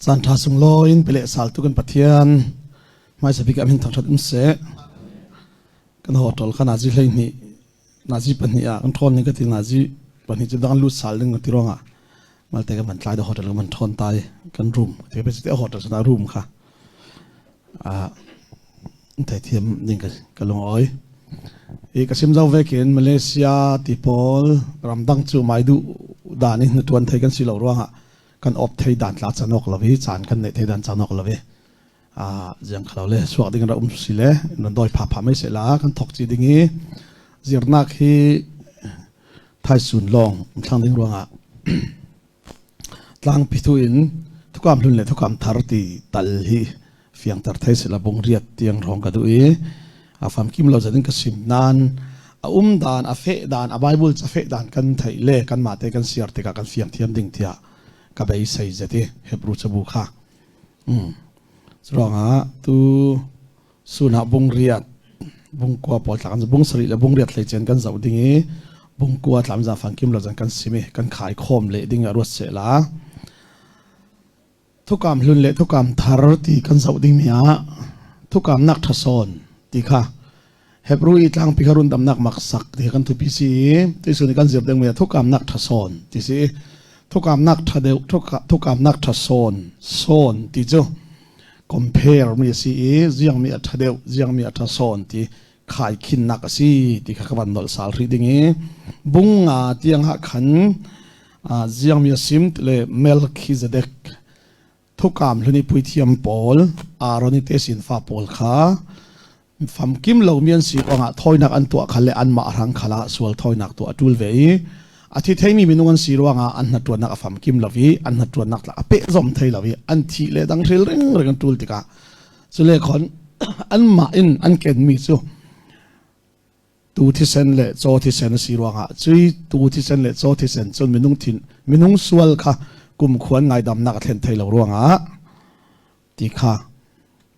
Caan ṭha sunglawi in pe le saltu kan Pathian hmaisa bik ah min thangṭhat um seh. Kan hotel kha nazi 12 nazi pahnih ah kan ṭhawn ning ka ti nazi pahnih cu dang lut sal ding ka ti ruangah malte kan van tlai da hotel kan van ṭhawn tai kan room te pe te hotel sana room kha theithiam ding ka lung oi. I ka sim zo ve kin Malaysia ti pawl ramdang cu mai du dan in tuan thei kan si lo ruangah kan op thei dan tla chanok lo hi caan kan nei thei dan chanok lo hi a ziang khalo le suak ding ra um si le nan doi pha pha mai se la kan thok chi ding i zirnak hi thai sun long thlang ding ruangah tlang pitu in thukam hlun le thukam thar ti tal hi fiangter thei sila bung riat tiang rong ka du i a fam kim lo zatin ka sim nan a um dan a fe dan a bible cha fe dan kan thei le kan ma te kan siar tikah kan fiang thiam ding tiah ka bei sei zeti Hebrew chabu kha Curuangah tu sunah bung riat bung kua pawl tla kan bung sarih le bung riat hleicen kan zoh ding i bung kua tlam za fang kim lo zan kan sim i kan khai khawm le ding ah ruat seh la. Thukam hlun le thukam thar ti kan zoh ding mi ah thukam nak thasawn ti kha Hebrew i tlangpi kha rundamnak maksak ti kan thupi si i tuisun i kan zir dingmi ah thukamnak ṭha sawn ti si i thukamnak ṭha deuh thukamnak ṭha sawn sawn ti cu compare mi a si i ziangmi a ṭha deuh ziangmi a ṭha sawn ti khaikhinnak a si ti kha ka van nolh sal hrih ding i bung nga tiang ah khan ziangmi a sim le Melchizedek Thukam hlun i puithiam pawl Aaron i tesinfa pawl kha famkim lomi an si ruangah thawinak an tuah khal le anmah hrang khal ah sual thawinak tuah a ṭul ve i a thi theimi minung an si ruangah an hnaṭuannak a famkim lo i an hnaṭuannak tla a pehzom thei lo i an thih le dang hril ring an ṭul tikah cule khon anmah in an kenmi cu tuu thisen le caw thisen a si ruangah cui tuu thisen le caw thisen cun minung thin minung sual kha kumkhuan ngaidamnak a thlen thei lo ruangah ti kha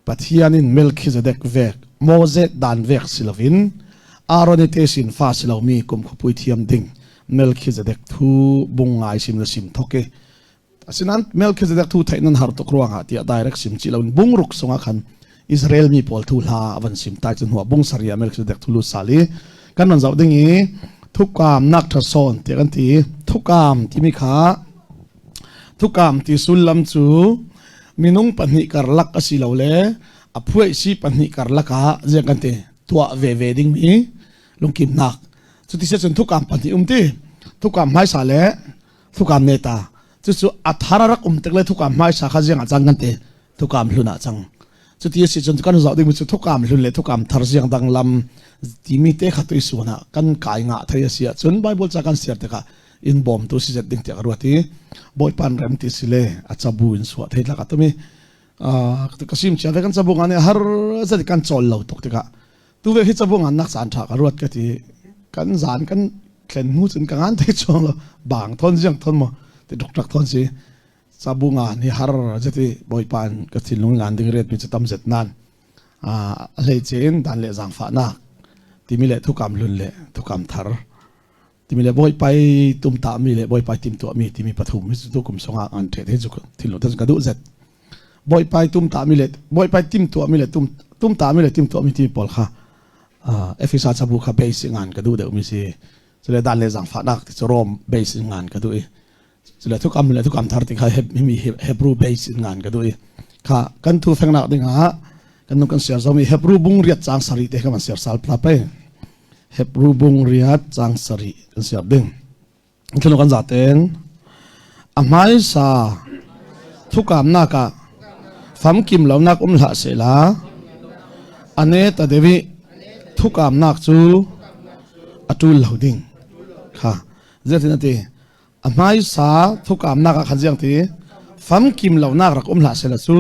Pathian in Melchizedek vek Moses dan vek si loin Aaron i tesin fa si lomi kumkhua thiam ding Melchizedek thu bung ngai sim le sim thok i Asinain Melchizedek thu theih nan har tuk ruangah tiah direct sim chih loin bungruk sungah khan Israel mi pawl thu hla a van sim tai cu hnuah bung saria Melchizedek thu lut sal i kan van zoh ding i thukam nak tha sawn tiah kan ti. Thukam timi kha thukam ti sullam cu minung pahnih karlak a si lo le a phuai si pahnih karlak ah ziang kan ti tuah ve ve ding mi lungkimnak cuti se cun thukam pahnih um ti thukam hmaisa le thukam neta cucu a thar a rak um tik le thukam hmaisa kha ziang ah cang kan ti thukam hlun ah cang cuti a si cun kan zoh ding cu thukam hlun le thukam thar ziang dang lam timi te kha tu suan ah kan kai nga thei a si ahcun bible ca kan siar tikah in bawm tu si zet ding tiah ka ruat i bawipan rem ti si le a cabu in suah thei tlak atumi ka sim chia ve kan cabu nga ne har zat kan chawl lo tuk tikah Tu ve hi cabu ngan nak caan ṭha ka ruat ka ti. Kan zan kan thlen hnu cun ka ngan thei chuang lo. Bang thon ziang thon mo ti duk tak thon si. Cabu ngan hi har zeti bawipa in ka thinlung ngan ding riat mi cu tam zet nan. A hlei in dan le zaangfah nak timi le thukam hlun le thukam thar timi le bawipai tum ta mi le bawipai tim tuah mi timi pathum hi cu kum songah ngan ṭhe the cu thinlung te ka duh zet. Bawipai tum ta mi le bawipai tim tuah mi le tum tum ta mi le tim tuah mi timi pawl kha Efesa cabu kha base ngan ka duh deuh mi si cule dan le zaangfahnak ti cu Rom base in ngan ka duh i cule thukam le thukam thar ti kha mi Hebrew base in ngan ka duh i kha kan thu fengnak ding ah kan nu kan siar zomi Hebrew bung riat chang sari te kha man siar sal pla pe Hebrew bung riat chang sari kan siar ding Thil kan zaten a hmaisa thukamnak ah famkim lonak um hlah sehla ane ta devi thukamnak cu a tul lo ding kha zeitin ati a hmaisa thukamnak ah khan ziang ti famkim lonak rak um hlah sehla cu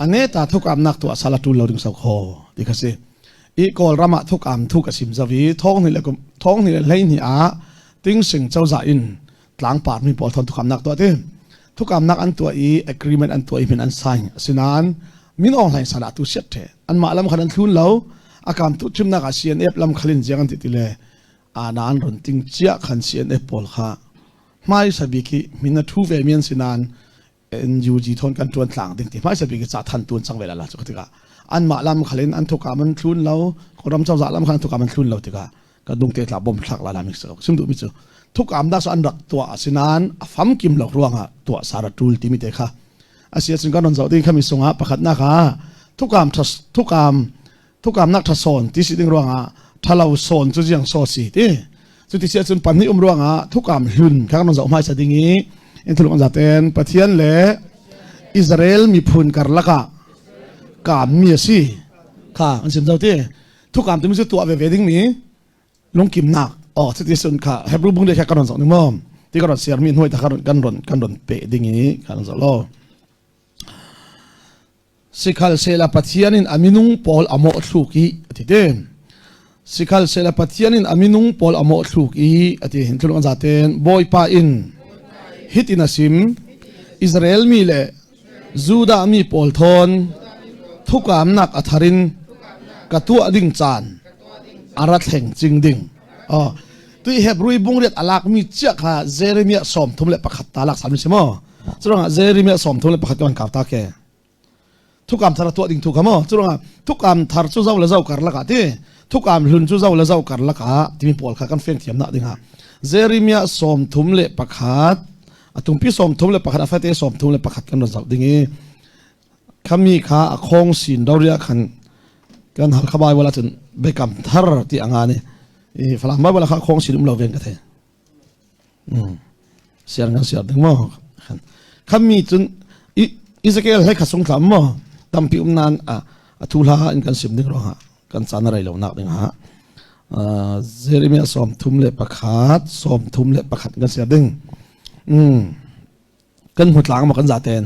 ane ta thukamnak tu asala tul lo ding so kho ti kha si i Kawlram ah thukam thuk a sim zavi thong ni le kum thong ni le hlei ni ah tingsing cozah in tlangpar mi pawl thon thukamnak tuah ti thukamnak an tuah i agreement an tuah i min an sign asinain min ong hlaing sana tu siat the an mah lam khan an thlun lo akam tu thimnak ah CNF lam khalin jiang an ti ti le anan ron ting chia khan CNF pawl kha hmai sabi khi min a thu ve mian sinan. NUG thon kan tuan tlang ding ti hmaisa bik ca than tuan chang ve la la chu tikah an mah lam khalin an thukam an thlun lo ram cozah lam khan thukam an thlun lo tikah ka dung te tla bom thlak la la mi sim du mi chu thukam da so an rak tua asinan a fam kim lo ruanga tua sara tul ti mi te kha asia chun kan on zau ding khami sunga pakhat na kha thukam thas thukam thukam nak tha son ti si ding ruanga thalo son chu jiang so si ti chu ti sia chun pan ni um ruanga thukam hlun kha kan on zau mai sa ding i in thulung zaten Pathian le Israel miphun karlaka kaam mi a si kha an sim zo ti thukam timi cu tuah veve ding mi lungkimnak oh cuti sun kha Hebrew bung de kha kan ron zok ning mo ti kan ron siar mi hnuai ta kan ron kan ron kan ron pe ding i kan ron zok lo sikhal sela Pathian in aminung pawl amo thluk i ati te sikhal sela Pathian in aminung pawl amo thluk i ati hin thulung an zaten Bawipa in hit in asim Israel mi le Judah mi pawl thawn thukamnak a thar in ka tuah ding caan a ra thleng cing ding. Oh, tui Hebrew bungriat a lakmi chia kha Jeremiah 31 ta lak sami si maw? Curuangah Jeremiah 31 kan kau ta ke. Thukam thar tuah ding thu kha maw? Curuangah thukam thar cu zo le zo kar lakah ti thukam hlun cu zo le zo kar lakah timi pawl kha kan feng thiam nak ding ah Jeremiah 31 A tungpi 31 a fate 31 kan rak zoh ding i khami kha a khong sin doria khan kan Halkha Bible ahcun biakam thar ti anga ni i Falam Bible kha khong sin um lo ven ka the siar ngan siar ding mo khan khami cun Ezekiel he kha sung thlam mo tampi um nan a a thu hla in kan sim ding ro ha kan caan a rei lo nak ding ha Jeremiah 31 31 kan siar ding kan hmu tlang ma kan zaten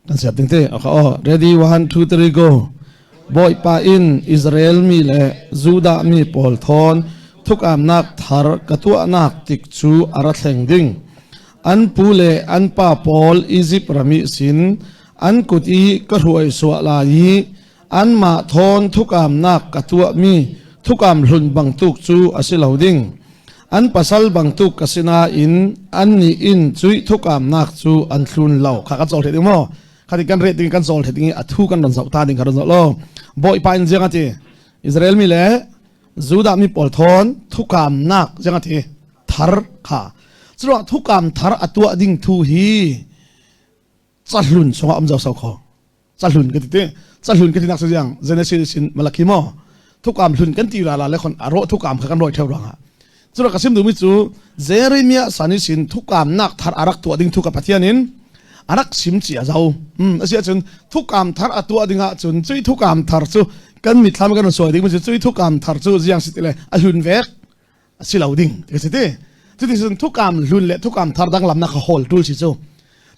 kan siar ding te oh ready 1 2 3 go Bawipa in Israel mi le Judah mi pawl thawn thukamnak thar ka tuahnak tik cu a ra thleng ding an pu le an pa pawl Egypt rami sin an kut i ka hruai suah lai i anmah thawn thukamnak ka tuahmi thukam hlun bangtuk cu a si lo ding. An pasal bangtuk ka si nain annih in cuih thukamnak cu an thlun lo. Kha kan cawl ding maw? Kha ti kan ret ding kan cawl ding i a thu kan ron zoh ta ding kha ron zoh lo. Bawipa in ziang a ti. Israel mi le Judah mi pawl thawn thukamnak ziang a ti. Thar kha. Curuang thukam thar a tuah ding thu hi cahlun chungah um zo so kho. Cahlun ka ti ti cahlun ka ti nak siang Genesis in Malaki mo thukam hlun kan ti ra la le khon aro thukam kha kan roi theu ranga cura ka sim dumi cu Jeremiah sani sin thukam nak thar arak tua ding thuka Pathian in arak sim chi a zo um asia chun thukam thar atua dinga chun chui thukam thar chu kan mithlam kan soi ding chu chui thukam thar chu jiang si tile a hlun vek a si lo ding ti si ti cuti cun thukam hlun le thukam thar danglamnak kha hawl tul si cu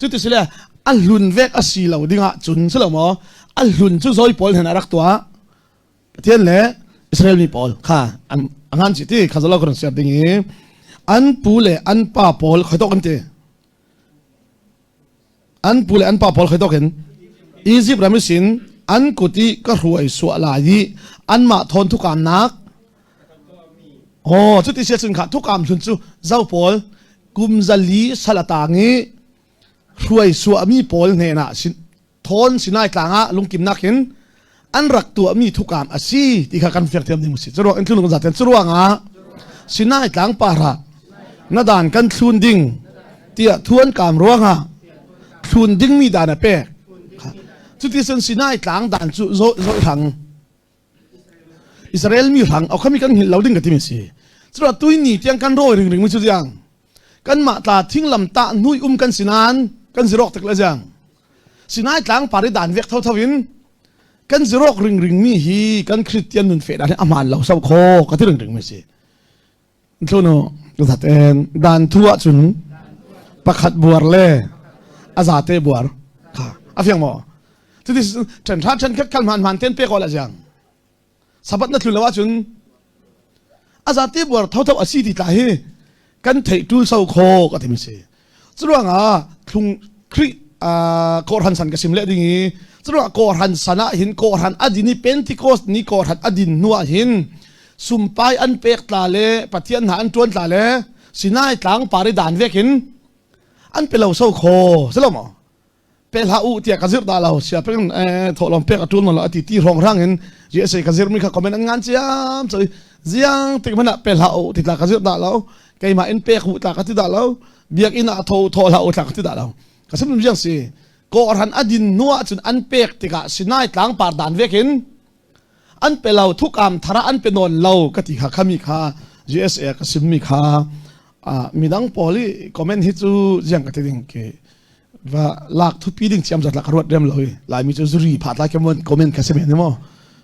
cuti si le a hlun vek a si lo dingah cun si lo maw a hlun cu zoi pawl hen a rak tuah Pathian le Israel mi pawl kha an ngan si ti kha zalo kan siar ding i an pu le an pa pawl khoi tok an ti an pu le an pa pawl khoi tok in Egypt ram sin an kut i ka hruai suah lai i anmah thawn thukamnak Oh, cuti sia cun kha thukam hlun cu zo pawl kum zali salatang i hruai suahmi pawl hnenah sin thawn Sinai tlang ah lungkimnak in an rak tuahmi thukam a si ti kha kan fiang thiam ding si. Curuang in thlun zaten curuang ah Sinai tlang para na dan kan thlun ding tiah thuan kam ruangah thlun dingmi dan a pek. Cuti cun Sinai tlang dan cu zo zo hrang Israel mi hrang au khami kan hngilh lo ding ka timi si. Curuah tui ni tiang kan rawi ring ring mi cu ziang kanmah tla thinglam tah hnui um kan si nain kan zirok tak le ziang Sinai tlang par i dan vek thotho in kan zirok ring ring mi hi kan Christian nun fe dan hi aman lo so kho ka ti ring ring mi si. Thluno zat en dan thu ah cun pakhat buar le a zate buar kha a fiang maw cuti ṭhen hra ṭhen khat khal hman hman ten pe ko la ziang sabat na thlu lo ahcun a zate buar thotho a si ti tla hi kan theih tul so kho ka ti mi si curuangah thlung Khrih kawhhran san ka sim le ding i curuangah kawhhran san ah hin kawhhran adin i Pentecost ni kawhhran adin hnu ah hin sumpai an pek tla le Pathian hna an tuan tla le Sinai tlang par i dan vek in. An pe lo so kho si lo maw? Pe hlah u tiah ka zirh dah lo sia peng thawhlawm pek a ṭul lo ati ti hrawng rang in GSA ka zirmi kha comment an ngan ciam so ziang tik hmanh ah pe hlah u ti tla ka zirh dah lo keimah in pek hu tla ka ti dah lo biakinn ah tho thaw hlah u tla ka ti dah lo ka sim ziang si kawhran a din hnu ahcun an pek tikah Sinai tlangpar dan vekin an pe lo thukam thara an pe nawn lo ka ti kha khami kha GSA ka simmi kha midang pawl i comment hi cu ziang ka ti ding ke va lak thupi ding chiam zat la ka ruat rem lo i laimi cu zuri pha tlai ke mon comment ka si men mo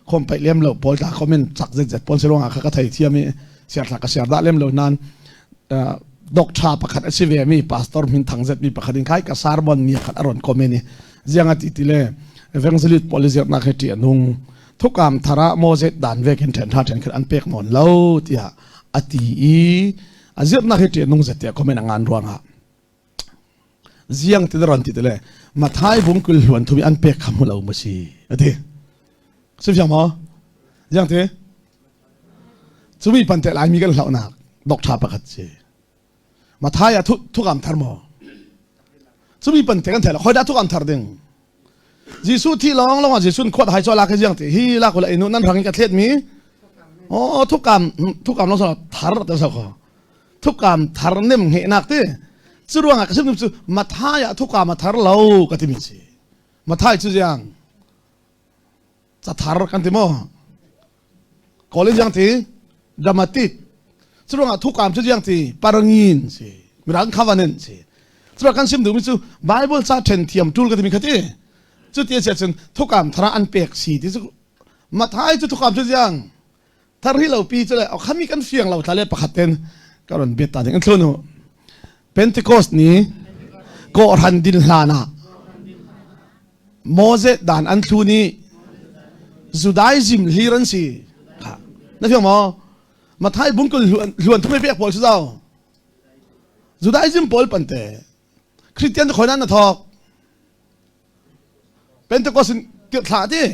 khom pai lem lo pawl ta comment chak zet zet pawl se ruangah kha ka thei thiam i siar thla ka siar dah lem lo nan doctor pakhat a si ve mi pastor min thang zet mi pakhat in khai ka sermon mi khat aron comment i ziang ati ti le evangelist pawl zirnak he ti anung thukam thara moses dan vek in then tha then khat an pek non lo tiah ati i a zirnak he ti anung zet tiah comment angan ruangah Ziang ti ron ti le Mathai bung kul hluan thumi an pek kha hmu lo ma si ati. Sim siang maw? Ziang ti? Cumi pan te laimi kan hlauhnak doctor pakhat si. Mathai ah thukam thar maw? Cumi pan te kan thei lo. Khoi dah thukam thar ding? Jesuh thi lawng lawng ah Jesuh khuat hai cho la ke ziang ti hi la ko la inu nan rang ka thlet mi oh thukam thukam long so thar ta so ko thukam thar nem nge nak ti cu ruangah ka sim cu Mathai ah thukam a thar lo ka ti mi si Mathai cu ziang ca thar kan ti maw College yang ti dramatic cu ruangah thukam cu ziang ti parangin si mirang covenant si cu kan sim duhmi cu Bible ca then thiam tul ka ti mi kha ti cu ti a cun thukam thara an pek si ti cu Mathai cu thukam cu ziang thar hi lo pi cu le khami kan fiang lo thla le pakhat ten ka ron bet ta ding an thlunu Pentecost ni kawhran din hlan ah Moses dan an thlu ni Judaism hlir an si na fiang maw Mathai bungkul hluan thumai pek pawl si zau Judaism pawl pante Christian cu khoi na thok Pentecost in tirhthlah ti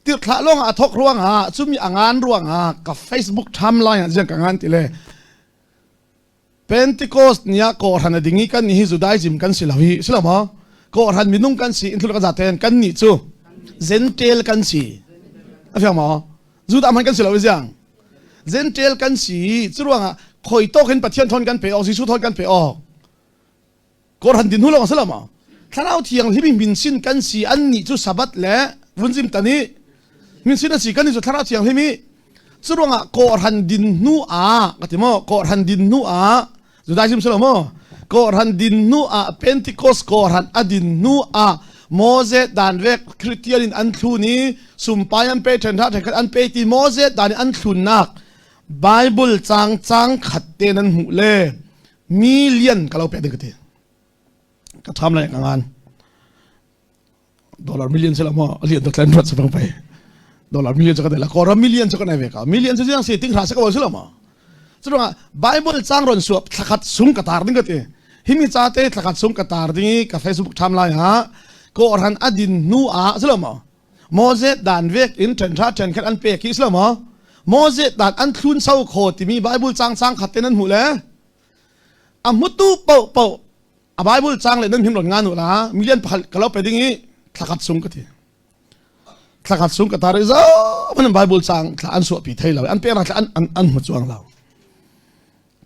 tirhthlah lawng ah a thok ruangah cumi a ngan ruangah ka Facebook timeline ah ziang ka ngan ti le Pentecost ni ah kawhhran a ding i kan nih hi Judaism kan si lo hi si lo maw kawhhran minung kan si in thul kan zaten kan nih cu Gentile kan si a fiang maw Judah hman kan si lo i ziang Gentile kan si cu ruangah khoi tawk in Pathian thawn kan pe awk Jesuh thawn kan pe awk Kawhhran din hnu lawng a si lo maw? Thlarau Thianghlim min sin kan si an nih cu Sabbath le vunzim tan i min sin a si kan nih cu Thlarau Thianghlim i cu ruangah kawhhran din hnu ah ka ti maw kawhhran din hnu ah Judaism si lo maw kawhhran din hnu ah Pentecost kawhhran a din hnu ah Moses dan vek Christian in an thlun i sumpai an pe ṭhen ṭha ṭhenkhat an pe ti Moses dan in an thlunnak Bible cang cang khat te nan hmuh le million ka lo pek ding ka ti ka tham lai ka ngan dollar million se la mo lian to tlen rat se bang pai dollar million ka la ko ram million ka nei ve ka million se jiang se ting ra se ka bo se la mo chuang bible chang ron suap thlakhat sung ka tar ding ka ti himi cha te thlakhat sung ka tar ding ka facebook tham lai ha ko ran adin nu a se la mo Moses dan vek in ṭhen ṭha ṭhen khat an pek hi si lo maw? Moses dan an thlun so kho timi Bible cang cang khat ten an hmuh le a hmutu paoh paoh a Bible cang le nan him ron nga nu la million pakhat ka lo pe ding i thlakhat sung ka ti thlakhat sung ka tar i zo man Bible cang thla an suah pi thei lo an pe ra thla an an an hmu chuang lo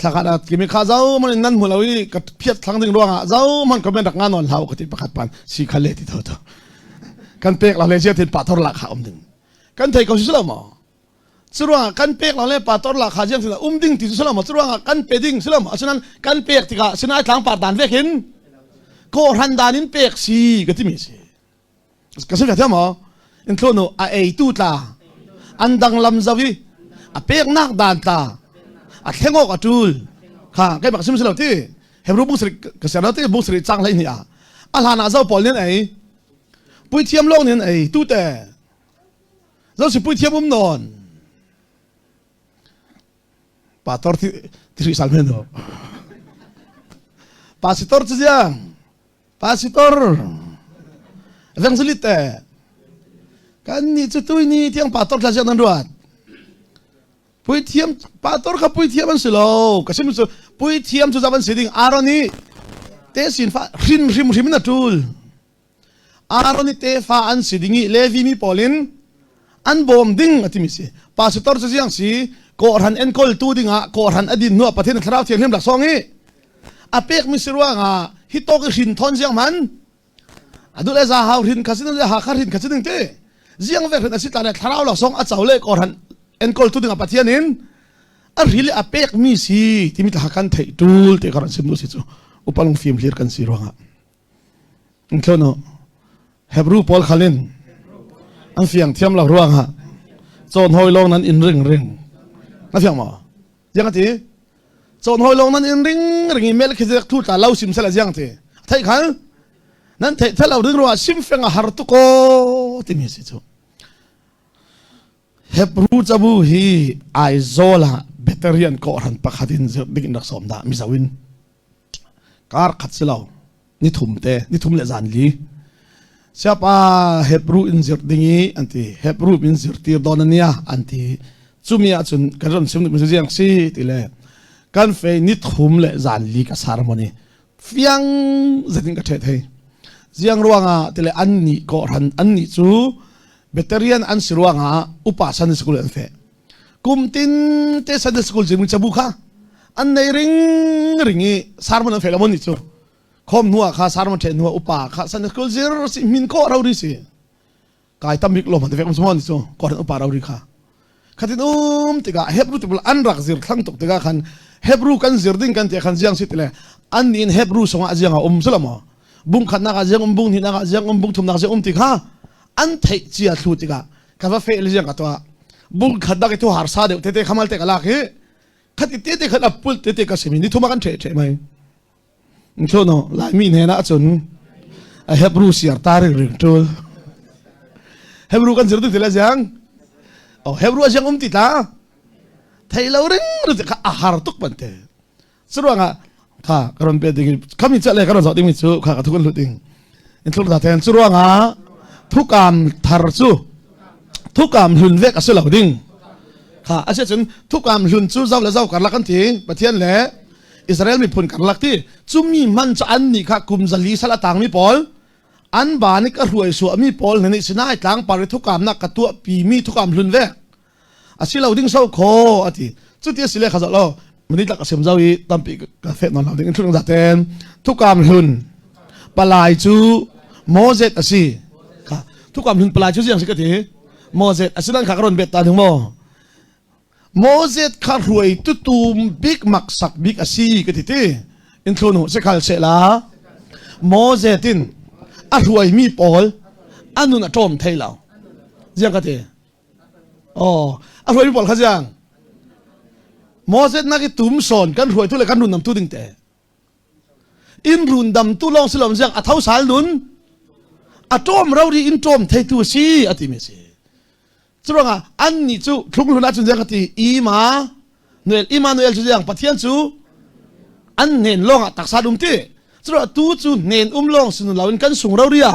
Thlakhat ah kimi kha zo man nan hmu lo i ka phiat thlang ding ruangah zo man comment rak nga non hlau ka ti pakhat pan si kha le ti tho tho kan pek lo le sia tin pa thor la kha um ding kan thei ko si lo maw curuangah kan pek lo le pa tor la kha jiang um ding ti su lo maw curuangah kan pe ding si lo maw asinain kan pek tikah sinai tlang par dan vek hin ko ran dan in pek si ka ti mi si Ka sim thiam maw? In thlunu a eitu tla an danglam zo i a peknak dan tla a thleng awk a ṭul kha keimah ka sim si lo ti Hebrew bung sari ka ser lo ti bung sari cang hlei ni ah a hlan ah zo pawl nih an ei puithiam lawng nih an ei tu te zo si puithiam um nawn pastor ti ti sal men do pastor chu ziang Pastor evangelist te kan nih cu tui ni tiang pastor thla nan ruat puithiam pastor kha puithiam an si lo ka sim cu puithiam cu zaban si ding Aaron i Te sin fa hrin hrim hrim in a tul. Aaron i tefa an si ding i Levi mi pawl in an bawm ding a timi si. Pastor cu ziang si kawhhran enkawl tu dingah kawhhran a din hnuah Pathian thlarau thianghlim laksawng i a pekmi si ruangah hi tawk i hrin thawn ziang man adu le za hau hrin kha sin le ha kha hrin kha sin te ziang ve hrin a si tla le thlarau laksawng a co le kawhhran enkawl tu dingah Pathian in a ril a pekmi si timi tla kan theih tul te ka ran sim nu si cu upalung fim hlir kan si ruangah Thlono Hebrew pawl khalin an fiang thiam lo ruangah cawn hawi lawng nan in ring ring na fiang maw ziang ati cawn hawi lawng nan in ring ring i Melchizedek thu tla lo sim sela ziang ti theih khal nan theih thelo ding ruangah sim feng a har tu ko timi si cu Hebrew cabu hi Aizawl ah veteran kawhhran pakhat in zirh ding in rak sawm dah Mizo in Kar khat si lo nithum te nithum le zan li siapa Hebrew in zirh ding i an ti Hebrew in zirtir dawn ania an ti cumi ahcun kan ron sim mi ziang si ti le kan fe nithum le zan li ka sarmoni fiang zetin ka the thei ziang ruangah tile an ni ko ran an ni cu veteran an si ruangah upa san school an fe kum tin te Sunday school jim chabu kha an nei ring ring i sermon an fel amon ni chu khom nuwa kha sermon the nuwa upa kha Sunday school zir si min ko ro ri si kai tam bik lo man vek mon ni chu ko upa ro ri kha khatin um tika Hebrew tibul an rak zir thlang tuk tika khan Hebrew kan zir ding kan te khan jiang si tile an nin Hebrew songa jiang a um zulamo bung khat nak a jiang um bung ni nak a jiang um bung thum nak jiang um ti kha an theih cia thlu tikah ka va fe le jiang ka to bung khat dak thu har sa deuh te te khamal te ka lak hi khat i te te khat apul te te ka simi ni thuma kan the the mai cho no lai mi ne na chun a Hebrew siar ta ring ring tul Hebrew kan zir tu tila jiang oh Hebrew a jiang um ti ta thei lo ring ru kha a har tuk pan te Curuangah kha ka ron pe ding khami cha le ka ron zoh ding mi cu kha ka thuk an hlut ding in thluk ta ten curuangah thukam thar cu thukam hlun vek a si lo ding kha a si cun thukam hlun cu zau le zau karlak an ti Pathian le Israel miphun karlak ti cumi man cu an nih kha kum zali sal a tang mi pawl an ba nih ka hruai suah mi pawl nih Sinai tlang par i thukam nak ka tuah pi mi thukam hlun vek a si lo ding so kho a ti cuti a si le kha lo mani tlak a sem zau i tampi ka fet non lo ding in thlung zaten thukam hlun palai cu Moses a si kha thukam hlun palai cu ziang si ka ti Moses a si nan kha ka ron bet ta ding mo Moses kha hruai tu tum bik maksak bik a si ka ti ti in thlun hu se khal se la Moses tin a hruai mi pawl anun a ṭawm thei lo ziang ka ti Oh, a hruai mi pawl kha ziang. Moses nak i tum sawn kan hruai tu le kan rundam tu ding te. In rundam tu lawng si lom ziang a tho sal nun a ṭawm ro ri in ṭawm thei tu si a ti mi si. Curuangah an nih cu thlung hlun ahcun ziang ka ti ima Noel Immanuel cu ziang Pathian cu an hnen lawng ah taksa dum ti. Curuangah tu cu hnen um lawng sinu loin kan sung ro ria.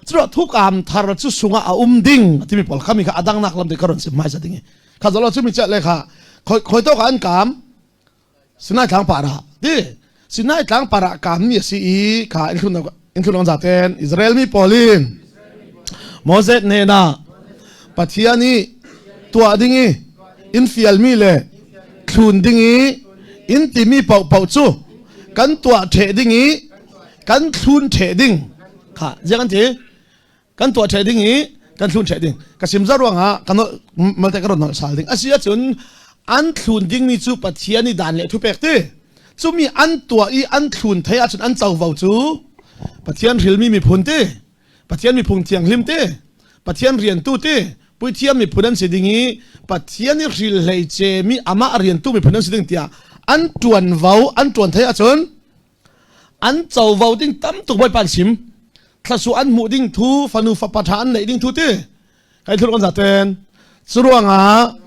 Curuah thukam thar cu sungah a um ding timi pawl kha mi kha adang nak lam te ka ron sim hmaisa ding i kha zolo cu mi che le kha khoi khoi to ka an kam Sinai tlang para ti Sinai tlang para kam mi a si i kha in thlun in thlun za ten Israel mi pawl in Moses ne na Pathian i tuah ding i in fial mi le thlun ding i in timi pau pau cu kan tuah the ding i kan thlun ṭheh ding kha ziang an ti kan tuah ṭheh ding i kan thlun ṭheh ding ka sim za ruangah kan malte ka ron nolh sal ding asi ahcun an thlun dingmi cu Pathian i dan le thu pek ti cumi an tuah i an thlun thei ahcun an covo cu Pathian hrilmi miphun ti Pathian miphun thianghlim ti Pathian riantu ti puithiam miphun an si ding i Pathian i hril hlei ce mi amah riantu miphun an si ding tiah an ṭuanvo an ṭuan thei ahcun An covo ding tam tuk Bawipa an sim. Thlasu an hmuh ding thu, fanu fapa ṭha an neih ding thu ti. Kai thul kan zaten. Curuangah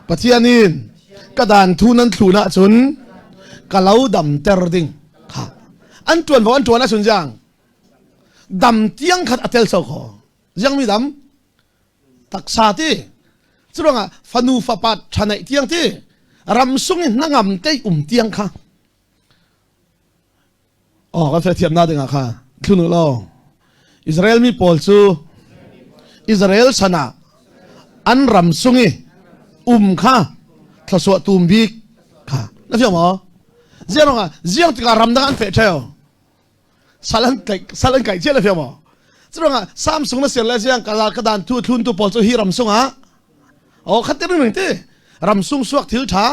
Pathian in ka dan thu nan thlun ahcun ka lo damter ding kha an ṭuanvo an ṭuan ahcun ziang dam tiang khat a tel so kho ziang mi dam taksa ti curuangah fanu fapa ṭha neih tiang ti ram sung i hnangam te um tiang kha. Oh, kan feh thiam na ding ah kha thlun u law Israel mi pawl cu Israel san ah an ram sung i um kha thluachuah tum bik kha na fiang maw ziang ah ziang tikah ram dang an feh theo sal an tlaih sal an kaih cia le fiang maw curuangah Samsung na sir le ziang ka ka dan tu thlun tu pawl cu hi ram sung ah oh khat ti ring ring ti ram sung suak thil tha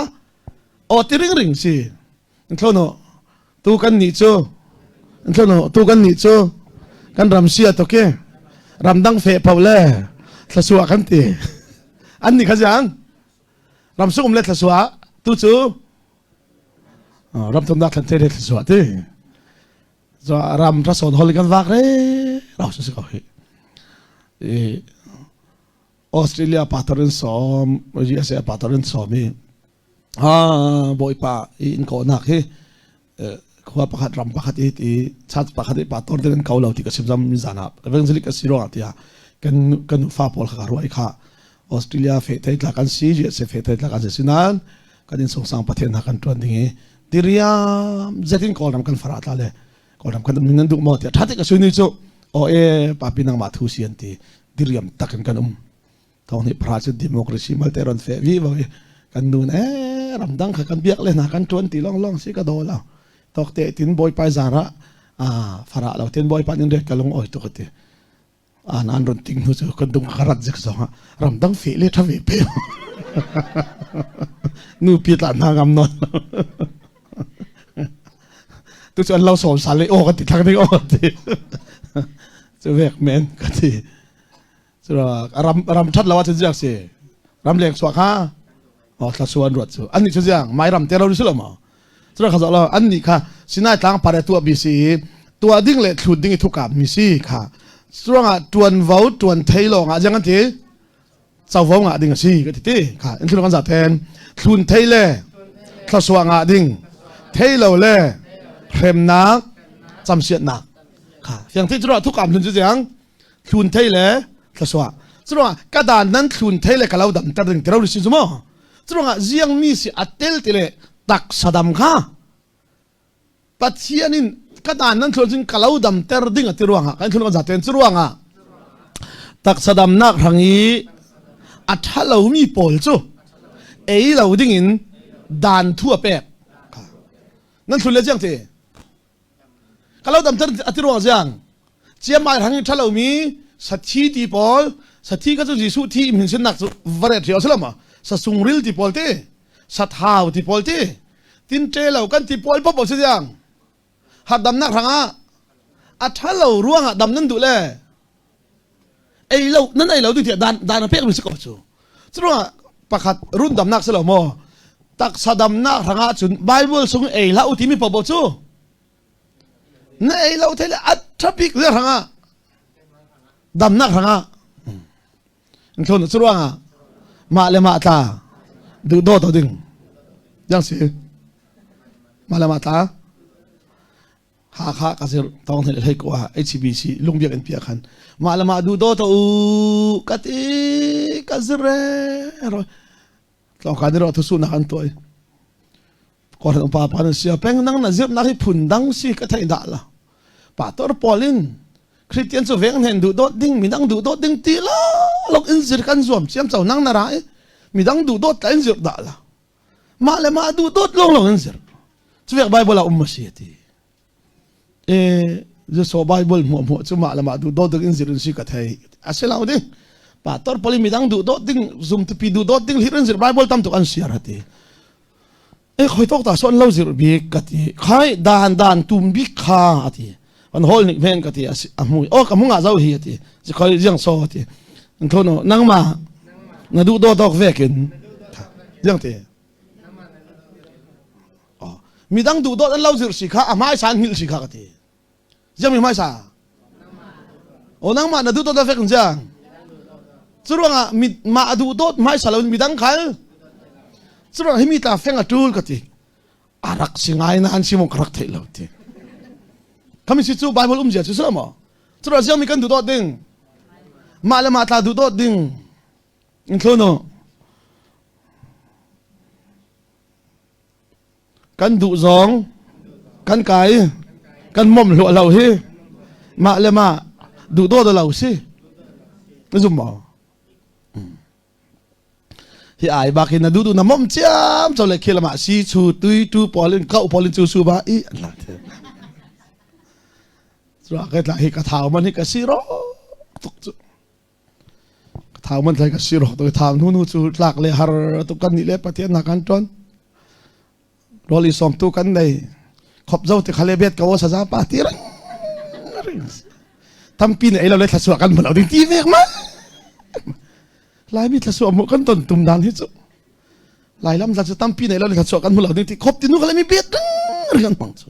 oh ti ring ring si thlono tu kan nih cu thlono tu kan nih cu kan ram sia to ke ram dang fe pau le thlasua kan ti an nih kha ziang ram sung um le thlasua tu cu ram thumnak thlan the thlasua ti zo ram rason hol kan vak re rau su ko hi i Australia patar in som USA patar in som i ha bawipa i in ko nak hi khua pakhat ram pakhat i ti chat pakhat i pator den ko lo ti ka sim zam zana evangelic a si ruang tiah kan kan fa pawl kha ruai kha Australia fe thei tla kan si USA fe thei tla kan si sinan kan in songsang pathian ha kan tuan ding i diriam zetin kawlram kan fara tla le kawlram kan min nan duh maw tiah tha te ka sui ni cu o e papi nang ma thu si an ti diriam takin kan um thong nih pra cu democracy malte ron fe vi vo kan nun e ramdang kha kan biak le hna kan tuan ti long long si ka do lo tok te tin bawipa zara a fara lo tin bawipa nin ret ka lung oi tu ka ti an an ron ting hnu cu kan dung ka rat zik zong ah ramdang fe le tha ve pe nu pi tla na ngam non tu cu an lo som sal le o ka ti thak ding o ti cu vek men ka ti ram ram that lo ah cun ziak si ram leng chuah kha oh thla suan ruat cu an nih cu ziang mai ram te lo si lo ma cu kha lo an nih kha Sinai tlang pare tuah bi si tuah ding le thlut ding i thukap mi si kha cuangah tuan vo tuan thei lawng ah ziang an ti covo ngah ding a si ka ti ti kha in thlun kan za then thlun thei le thlasua ngah ding thei lo le hremnak camsiatnak kha fiang thi cu thukam hlun cu ziang thlun thei le thlasua curuangah ka dan nan thlun thei le ka lo dam ter ding tiro si zu maw curuangah ziang mi si a tel ti le taksa dam kha Pathian in ka dan nan thlun cun ka lo dam ter ding a ti ruangah kan thlun kan zaten cu ruangah taksa damnak hrang i a ṭha lomi pawl cu ei lo ding in dan thu a pek nan thlun le jiang ti ka lo damter a ti ruang ziang ciamai hrang i ṭha lomi sathi ti pawl sathi ka cu Jesuh thi im hin sinnak cu varet rio si lo ma sasungril ti pawl ti sathau ti pawl ti tin ṭe lo kan ti pawl pop si ziang har damnak hrangah a ṭha lo ruangah dam nan duh le ei lo nan ei lo ding tiah dan dan a pek mi si ko cu curuangah pakhat run damnak si lo maw taksa damnak hrangah cun Bible sung ei hlah u timi popo cu na ei lo thei le a ṭha bik le hrangah damnak hrangah thlun cu ruangah mah le mah tla duh daw to ding yang si mah le mah tla Hakha ka zir tawng hlei hlei ko ah HBC lungbiak in pia khan mah le mah duh daw to u ka ti ka zir re ro tlawng ka ni ro thu su nak an tuai ko ran pa pa na sia peng nang na zir nak hi phun dang si ka thei dah la pa tor polin Christian cu veng hnen duh dawt ding midang duh dawt ding ti la lok in zir kan zuam chiam chau nang na ra i midang duh dawt la in zir dah la mah le mah duh dawt long long in zir cuvek Bible ah um ma si ti e so Bible hmuh hmuh cu mah le mah duh dawt ding in zir in si ka thei a si lo ding pa tor pali midang duh dawt ding zum tupi duh dawt ding hlir in zir Bible tam tuk an siar hati e khoi tok ta son lo zir bik ka ti khai dan dan tum bik kha ati an hol nik men ka ti a mui o ka munga zau hi ati si khoi jiang so ati an thono nangma na du do dok vekin jiang ti midang du dot an lo zir si kha a hmai san hil si kha ka ti Ziang mi hmaisa? O nangmah na duh dawt fek jiang. Curuangah mi mah duh dawt hmaisa lo midang khal. Curuang hi mi ta feng a tul ka ti. A rak si ngai na an si mong ka rak theih lo ti. Kami si cu Bible um zia cu sila maw? Curuang ziang mi kan duh dawt ding. Mah le mah tla duh dawt ding. In thlono. Kan duh zong kan kai. Kan mom hluah lo hi. Mah le mah duh daw lo si. Na zum maw? Hi ai bak hin na duh duh na mom ciam cho le khi lama si chu tui tu pawl in kau pawl in chu su ba i an la the. Cua kai tla hi ka thau man hi ka si ro tuk chu. Ka thau man thlai ka si ro tuk thau nu nu chu tlak le har tuk kan ni le Pathian na kan ton. Rawl i sawmtu kan nei. Khop zo ti khale bet ka wo saza pa ti ring. Tampi ne ei lo le thlasua kan hmu lo ding ti vek ma. Laimi thlasua mu kan ton tum dan hi chu. Lailam tla chu tampi nei lo le thlasua kan hmu lo ding ti khop ti nu khale mi bet ring ring an hmang chu.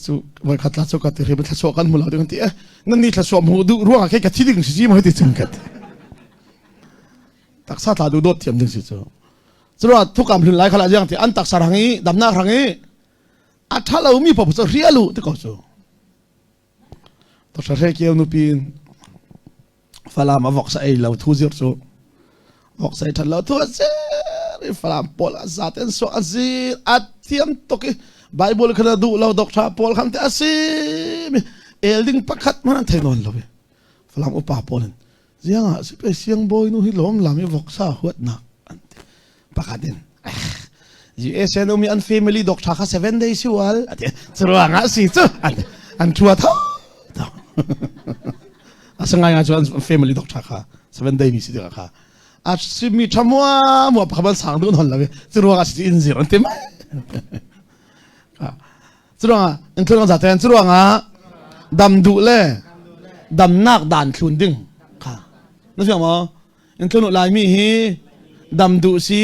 Cu voikhat la cu ka ti hrim thlasua kan hmu lo ding ti eh nan ni thlasua hmu duh ruang ah kei ka thi ding si mo ti chung ka ti. Taksa tla du dawt thiam ding si cu. Curuah thukam hlun lai khala jiang ti an taksa rang i damnak rang i a tha lo mi paoh cu rialu ti ko cu. To hre keu nupi Falam a voksa ei lo thu zir cu voksa ei that lo thu a zir i Falam pawl a za ten so a zir a thiam tuk i Bible khan a duh lo doctor pawl khan te a si mi el ding pakhat man an thei nawn lo i Falam upa pawl in ziang ah si pe siang bawi nu hi lawm lam i voksa huat nak an ti pakhat in USA umi an family doctor kha 7 days si wal ati churuang ah si cu an thua tho asangai nga chu an family doctor kha 7 day mi si kha a si mi thamua mua pakhaban sang dun hon lawe churuang ah si in zir an ti mai churuang ah in thlun za ten churuang ah dam du le damnak dan thlun ding kha na fiang mo In tlun Laimi hi dam duh si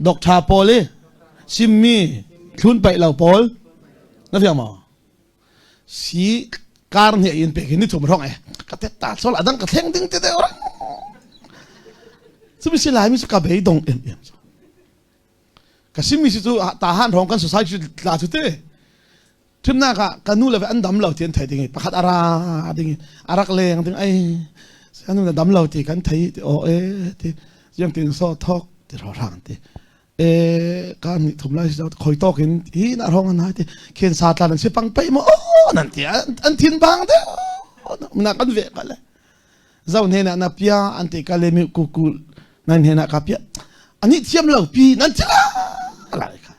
doctor pawl i simmi thlun paih lo pawl na fiang maw? Si kar hnih in pek hi ni thum hrawng e ka tet ta sol adang ka thleng ding te deuh rang cumi si Laimi cu ka bei dong em em ka simmi si cu ta han hrawng kan society tla cu te Thimnak ah ka nu le an dam lo ti an thei ding i pakhat a ra ding i a rak leng ding ai anu na dam lo ti kan thei ti o e ti jiang tin so thok ti ro rang ti e ka ni thum lai so khoi tok in hi na rong an hai ti khen sa tlan an si pang pai mo nan ti an thin bang de na kan ve ka le zau hne na na pia an ti ka le mi ku ku nan hne na ka pia ani thiam lo pi nan ti la lai kha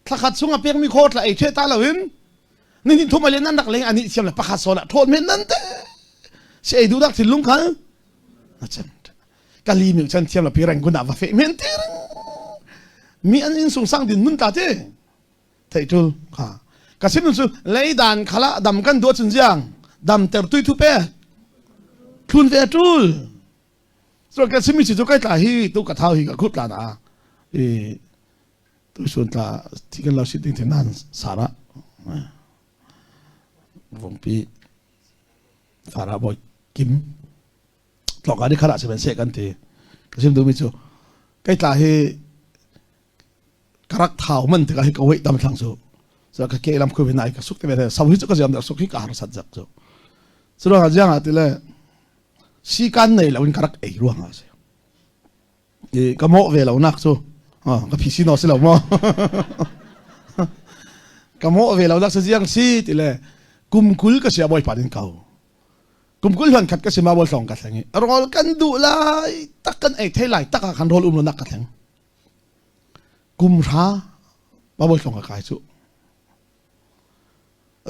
Thlakhat chung a pekmi khaw tla ei the ta loin ni hnih thum ale nan rak leng ani siam le pakhat sawn ah thawn men nan te si ei duhnak thinlung khal na chan kali mi chan thiam la pi reng gun ah va fe men ti mi an in sung sang din nun ta te thei tul kha ka sim cu leidan khala dam kan duah chun jiang dam ter tui thu pe thlun ve tul so ka simi chi chu kai tla hi tu ka thau hi ka khut la na i Tuisun tla thi kan lo sit ding the nan sara vongpi fara boy kim tlok ani khara se se kan ti ka sim du mi chu kai tla hi karak thau man te ka hi ka wei tam thlang chu so ka ke lam khu nai ka suk te ve sau hi chu ka jam da suk hi ka har sat jak chu chu ro ha jiang a ti le si kan nei lo in karak ei ruang a se I ka mawh ve lo nak cu ka phi si no si lo maw ka mawh ve lo nak si ziang si ti le kum 20 ka sia bawipa din ko kum 20 hlan khat ka si ma bol hlong ka thleng i rawl kan duh lai tak kan ei thei lai tak ah khan rawl um lo nak ka thleng kum hra ma bol hlong ka kai cu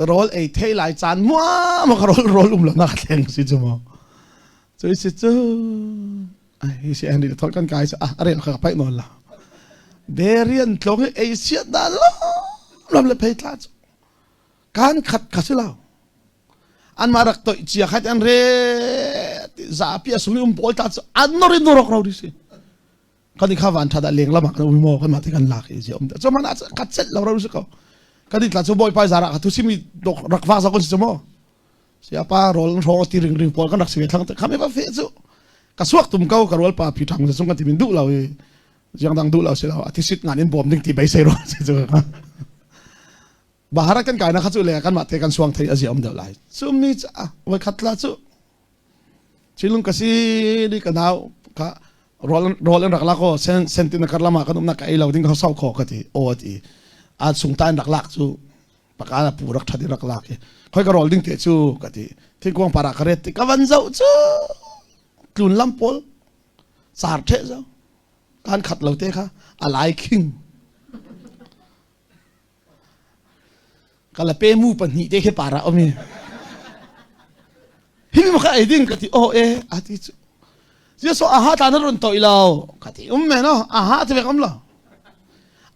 Rawl ei thei lai caan mua ma ka rawl rawl um lo nak thleng si cu mu. Cui si cu ai hi si Henry thol kan kai ah a rel ka pai nawn la. Berian tlong hi ei siat da lo lam le phei tla cu. Kan khat kha si lo. An ma rak toi chia khat an re zapi a sung um pawl ta cu an norin norok ro di si. Kan i kha van tha dah leng lam ah kan um maw kan mah te kan lak i um cho man ka chet lo ro si ko kan i tla chu bawi pai zara ka thu simi rak vak za kon si mo si apa rol ro ti ring ring pawl kan rak si ve thlang te khame va fe chu ka suak tum ko ka rol pa phi thang chung kan ti min duh lo i jiang dang duh lo si lo ati sit ngan in bom ding ti bai sei ro si chu bahara kan kai na kha chu le kan mah te kan suang thei azi om deuh lai chu mi cha voi khat la chu Cilung ka si di ka nau ka rawl rawl an rak la ko sen sentin kar lama kan umnak ka ei lo ding ka sau kho ka ti o ti. A sung ta in rak lak cu paka na pu rak that i rak lak i khoi ka rol ding te cu ka ti. Thingkuang para ka ret ti ka van zoh cu tlun lam pawl car the zo kan khat lo te kha a lai khing kala pe mu pahnih te khi para om i hi mi ka ei ding ka ti oh e a ti cu Jesu aha ta na run toi lo ka ti um me no aha te vek om lo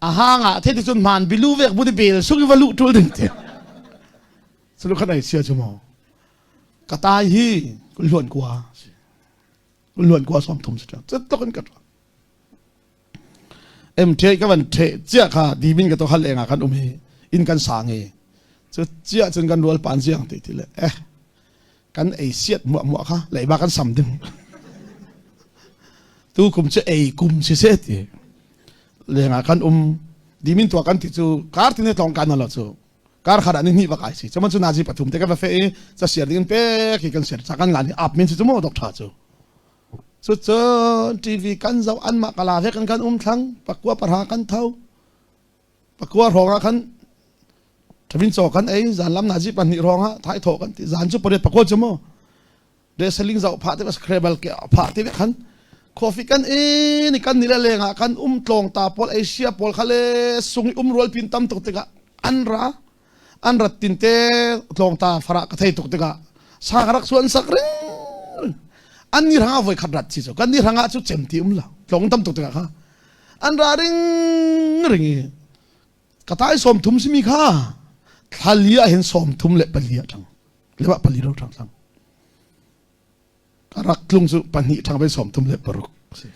aha nga the ti cun man bilu vek bu di bel sung va lu tul ding te sulu khan ai sia chu mo ka tai hi kun luan kwa kun luan kwa som thum sa chet tok in ka MTA ka van the cia kha dimin ka to hal enga kan um hi in kan sang hi cu cia cun kan rual pan ziang ti ti le eh kan ei siat muah muah kha leiba kan sam ding tu kum cu ei kum si se ti lenga kan um dimin tua kan ti cu kar tine tlong kan lo cu kar khat ah ni hnih bak ai si cuman cu nazi pathum te kan va fe i ca siar ding in pek hi kan siar ca kan ngan hi ap min si cu mo dok tha cu Cucun TV kan zoh anmah kala vek in kan um thlang pakua parha kan tho pakua hrawng ah khan thavin caw kan ei zan lam nazi pahnih hrawng ah thai thaw kan ti zan cu pariat pakua cu mu wrestling zoh phah te scrabble ke phah te khan coffee kan in kan ni le leng ah kan um tlawng ta pawl Asia pawl kha le sung um rual pin tam tuk tikah an ra an rat tin te tlawngta farah ka thei tuk tikah sa ka rak suan sak ring an ni hrangah voi khat rat si cu kan ni hrangah cu cem ti um lo tlawng tam tuk tikah kha an ra ring ring i ka tai sawm thum simi kha thlali ah hin sawm thum le pali ah thang le pali ro thang thang ka rak tlung cu pahnih thang ve sawm thum le paruk si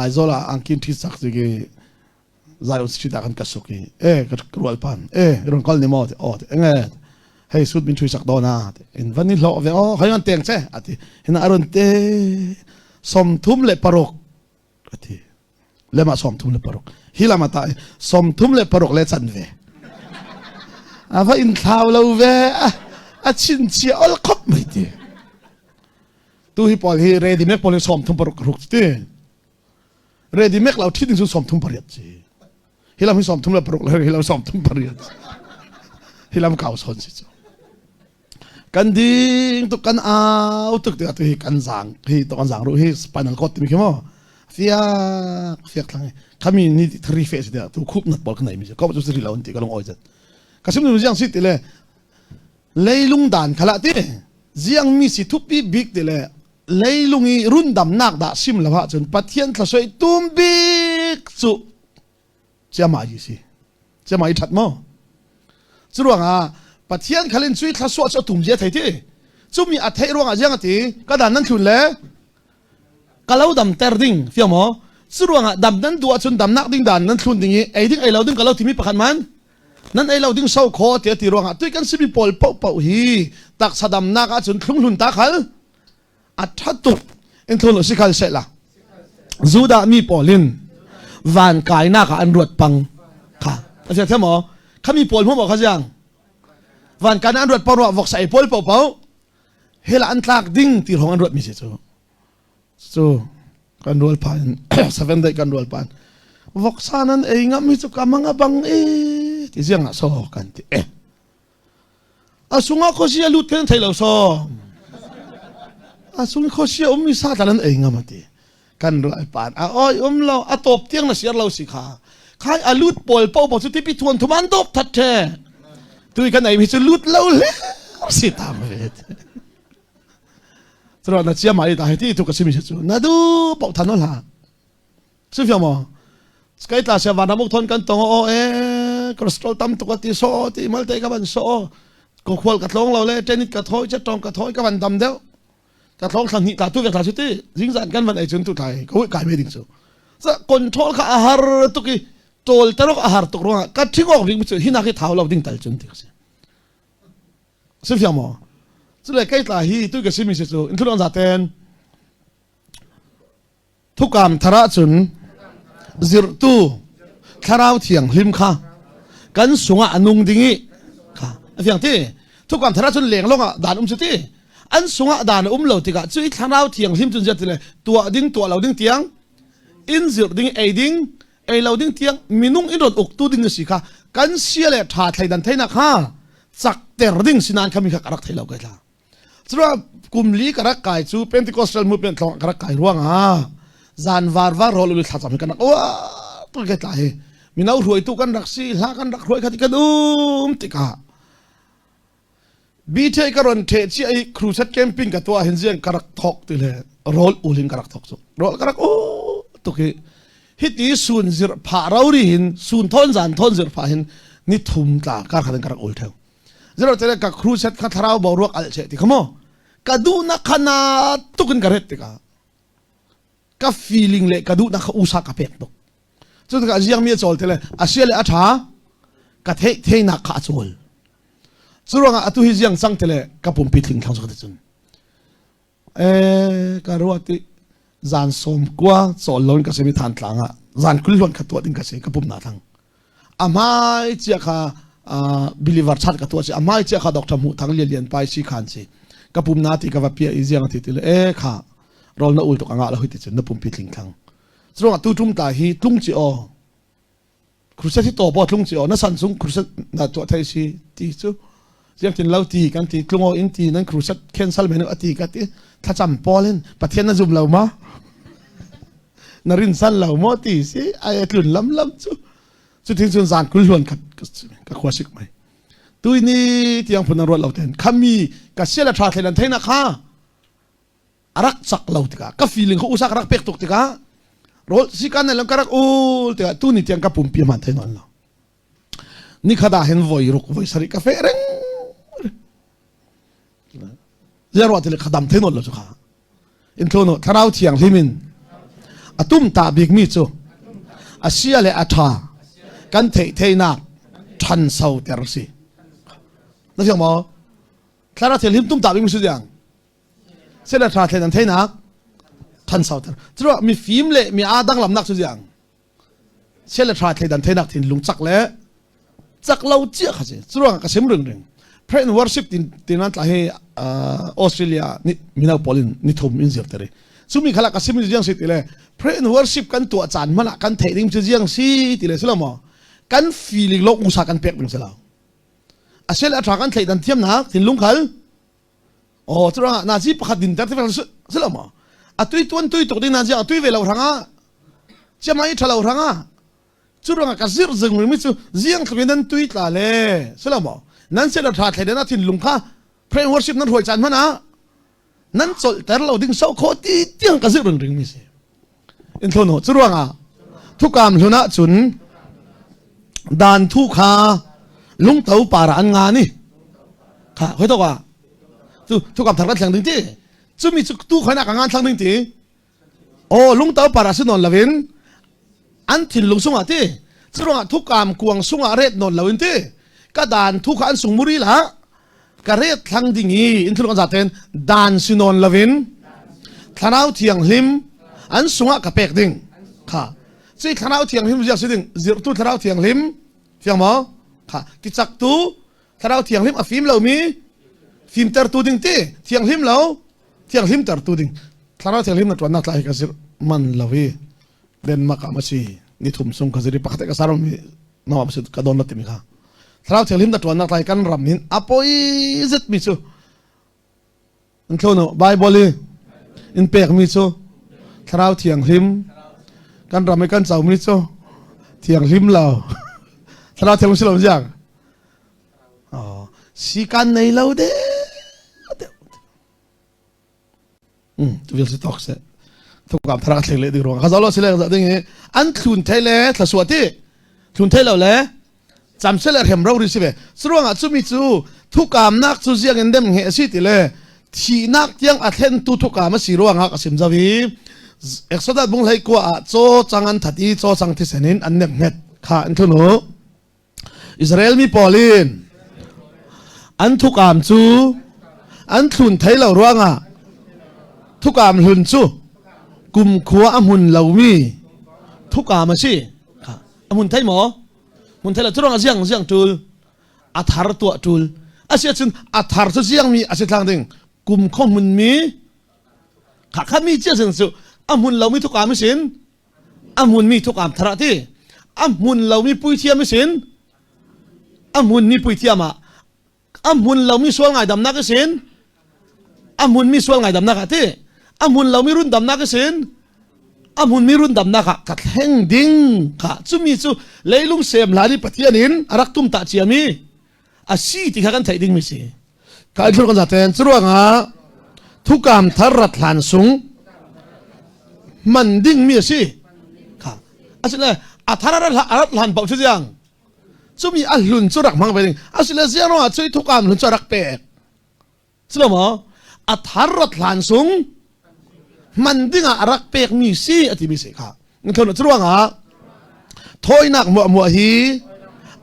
Aizawl ah angkin thi sak si ki Zion Street ah kan ka suk i e ka rual pan e ron kal ni maw ti o ti nge hei sut min thui sak do na ti in van ni hlo ve o hei an teng che ati hina aron te som thum le paruk ati lema som thum le paruk hi lama ta som thum le paruk le chan ve ava in thlau lo ve a chin chia ol khop mai ti tu hi pawl hi ready mek pawl hi som thum paruk ruk ti ready mek lo thi ding cu som thum pariat si hi lam hi som thum le paruk le hi lam som thum pariat hi lam kau son si cu kan ding tuk kan au tuk tikah tu hi kan zang hi to kan zang ru hi spinal cord timi khi mo fiak fiak thlang khami ni thri fe si tu khup nat pol khnai mi ko chu sri lo ti ka long oi zat ka sim nu jiang si ti le leilung dan khala ti jiang mi si thupi bik ti le leilung i rundamnak dah sim lo ahcun Pathian thlasoi tum bik cu ciama yi si ciama i that maw cu ruangah Pathian khalin cui thlasuah cu a tum zia thei ti cumi a theih ruangah ziang ati ka dan nan thlun le ka lo dam ter ding fiang maw cu ruangah dam nan duh ahcun damnak ding dan nan thlun ding i ei ding ei lo ding ka lo timi pakhat man nan ei lo ding so kho ti ti ruangah tui kan simi pawl paoh paoh hi taksa damnak ahcun thlunghlun ta khal a ṭha tuk in thlun si khal seh la Judah mi pawl in van kainak ah an ruat pang kha a sia thiam maw khami pawl hmu maw kha ziang van kai an ruat pang ruah voksa ei pawl paoh paoh hela an tlak ding ti rong an ruat mi si cu cu kan rual pan seven day kan rual pan voksa nan ei ngam hi cu ka manga bang e ti ziang ah so kan ti e A sungah khuasi a lut kan thei lo so. A sung khuasi a um mi sa tlan an ei ngam ati. Kan ruai pan a oi um lo a top tiang na siar lo si kha. Khai a lut pawl po po chu tipi thuan thum an dop that the. Tui kan ei mi chu lut lo le si tam ve. Chro na chia mai ta hi ti tu ka simi chu na du pau than la. Si fiang maw? Kai tla sia van amuk thon kan tong o e cholesterol tam tuk ti so ti malte ka ban so ko khwal ka tlong lo le tenit ka thoi che tong ka thoi ka van dam deuh ka tlong thlang ni ta tu ve thla chu ti jing zan kan van ei chun tu thai ko kai me ding chu sa control kha a har tuk i tol tarok a har tuk ruang ka thing ok bik chu hina khi thau lo ding tal chun ti si si fiang maw chu le kai tla hi tu ka simi si chu in thulon za ten Thukam thar ahcun zirhtu thlarau thianghlim kha kan sungah a nung ding i kha a fiang ti thukam thar ahcun leng lawng ah dan um cu ti an sungah dan a um lo tikah cu i thlarau thianghlim cun ziat ti le tuah ding tuah lo ding tiang in zirh ding ei ding Ei lo ding tiang minung in ron uktu ding si kha kan sia le tha thleidan theinak kha chak ter ding sinan kha mi kha ka rak thei lo kai tla. Cura kum li ka rak kai cu Pentecostal movement tlong ka rak kai ruangah zan var var rol ulu thlacam kan rak ua tu ke tla hi mino hruaitu kan rak si hla kan rak hruai kha ti kan um tikah BT ka ron the chi ai crusade camping ka tua hin ziang ka rak thok ti le rol ulin ka rak thok chu rol ka rak u tuki hiti sun zir pha ro ri hin sun thon zan thon zir pha hin ni thum tla kar khat ka rak ul theu zero tele ka crusade kha thlarau bo ruak al che ti khamo ka du na khana tukin ka ret tika ka feeling le ka duh nak kha usa ka pek tuk cu tikah ziang mi a cawl tele a sia le a tha ka theih theinak kha a cawl cu ruangah atu hi ziang cang tele ka pumpi tling thlang cu cun eh ka ruah ti zan som kua cawl loin ka simi than tlang ah zan kul hluan kha tuah ding ka si ka pum na thang a hmai chia kha believer chat ka tuah si a hmai chia kha doctor hmuh thang lian lian pai si khan si ka pum na ti ka va pia i ziang ti ti le e kha rol na ul tuk anga la hui ti cun na pumpi tling thlang curuangah tu tum ta hi tlung chi o crusade hi to bo tlung chi o na san sung crusade na tuah thai si ti chu ziang tin lo ti kan ti tlungo in ti nan crusade cancel men ati ka ti thlacam paul in pathian na zum lo ma na rin san lo mo ti si ai tlun lam lam chu cu thing cun zan kul hluan khat ka khua sik mai tui ni tiang phun ruat lo ten khami ka siala tha thlen theina kha arak chak lo tikah ka feeling kha usak rak pek tuk tikah rol si kan lam ka rak ul tikah tu ni tiang ka pumpi man thai non lo ni khada hen voi ruk voi sari ka fe reng zero te le khadam thai non lo chu kha in thlono thlarau thiang hlimin atum ta bik mi chu asia le atha kan thei theinak than so ter si na fiang mo thlarau thiang hlim tum ta bik mi su diang sela tha thlen an theinak than sau ter chu mi fim le mi a dang lamnak chu jiang sela tha thlen dan theinak thin lung chak le chak lo chia kha che chuang ka sim ring ring pray and worship tin tin an tla he Australia ni minau polin ni thum in zir tere chumi khala ka sim jiang si ti le pray and worship kan tua chan mana kan thei ding chu jiang si ti le silamo kan feeling lo usa kan pek ding selo asel a tha kan thlei dan thiam nak thinlung khal Oh cu ruangah nazi pakhat din ter ti si lo maw? A tui tuan tui tuk ding nazi a tui ve lo hrangah chiamai tha lo hrangah cu ruangah ka zir zing mi cu ziang thlum nan tui tla le si lo maw? Nan se la tha thlei na thinlung kha pray worship nan hruai caan hmanh ah nan colh ter lo ding so kho ti tiang ka zir ring ring mi si. In thlono cu ruangah thukam hlun ah cun dan thu kha lungto para an nga ni kha hoi to ka tu thukam thar kan thleng ding ti chumi chu tu khoina ka ngan thlang ding ti o lungto para si non lovin an thinlung sungah ti curuangah thukam kuang sungah ret non loin ti ka dan thu kha an sung muri la ka ret thlang ding i in thulung an zaten dan si non lovin thlarau thianghlim an sungah ka pek ding kha ci thlarau thianghlim zia si ding zirtu thlarau thianghlim fiang maw kha ti chak tu thlarau thianghlim a fim lomi fimtertu ding ti thianghlim lo thianghlim tertu ding thlarau thianghlim na tuan nak tlai ka zir man lo hi Denmark ah ma si ni thum sung ka ziri pakhat ka sarom mi no ma si ka don la timi kha thlarau thianghlim na tuan nak tlai kan ram hin apoi zet mi chu an thlono Bible i in pek mi chu thlarau thianghlim kan ram i kan chau mi chu thianghlim lo thlarau thianghlim si lo jiang oh si kan nei lo de Tu vial si tok se thukam thara thleng le ding ruang kha zalo sile za ding hi an thlun thei le thlasua ti thlun thei lo le cham se le rem ro ri si ve suruang ah chumi chu thukam nak chu ziang in dem nge si ti le thihnak tiang a thlen tu thukam a si ruang ah ka sim zawi Exodus bung hlei kwa ah chaw chang an that i chaw chang thisen in an nem nget kha an thunu Israel mi pawl in an thukam cu an thlun thei lo ruangah thukam hlun cu kumkhua a hmun lomi thukam a si. A hmun thei maw? Hmun thei lo. Cu ruangah ziang ziang ṭul a thar tuah ṭul. A si ahcun a thar cu ziangmi a si thlang ding kumkhua hmunmi kha kha mi cia sin cu a hmun lomi thukam sin a hmunmi thukam thar ah ti. A hmun lomi puithiam sin a hmunmi puithiam ah a hmun lomi sual ngaidamnak sin a hmunmi sual ngaidamnak ah ti a hmun lomi rundamnak sin a hmunmi rundamnak ah ka thleng ding kha cumi cu leilung sem hlan i Pathian in a rak tum ta ciami a si ti kha kan theih dingmi si ka in kan zaten curuangah thukam thar rat hlan sung man dingmi a si kha asile a thar a rat hlan paoh cu ziang cumi a hlun cu rak hmang ve ding asile ziang ruangah cui thukam hlun cu a rak pek Culo maw? A thar rat hlan sung hman dingah a rak pekmi si a timi si kha. Ngthon cu ruangah thawinak muahmuah hi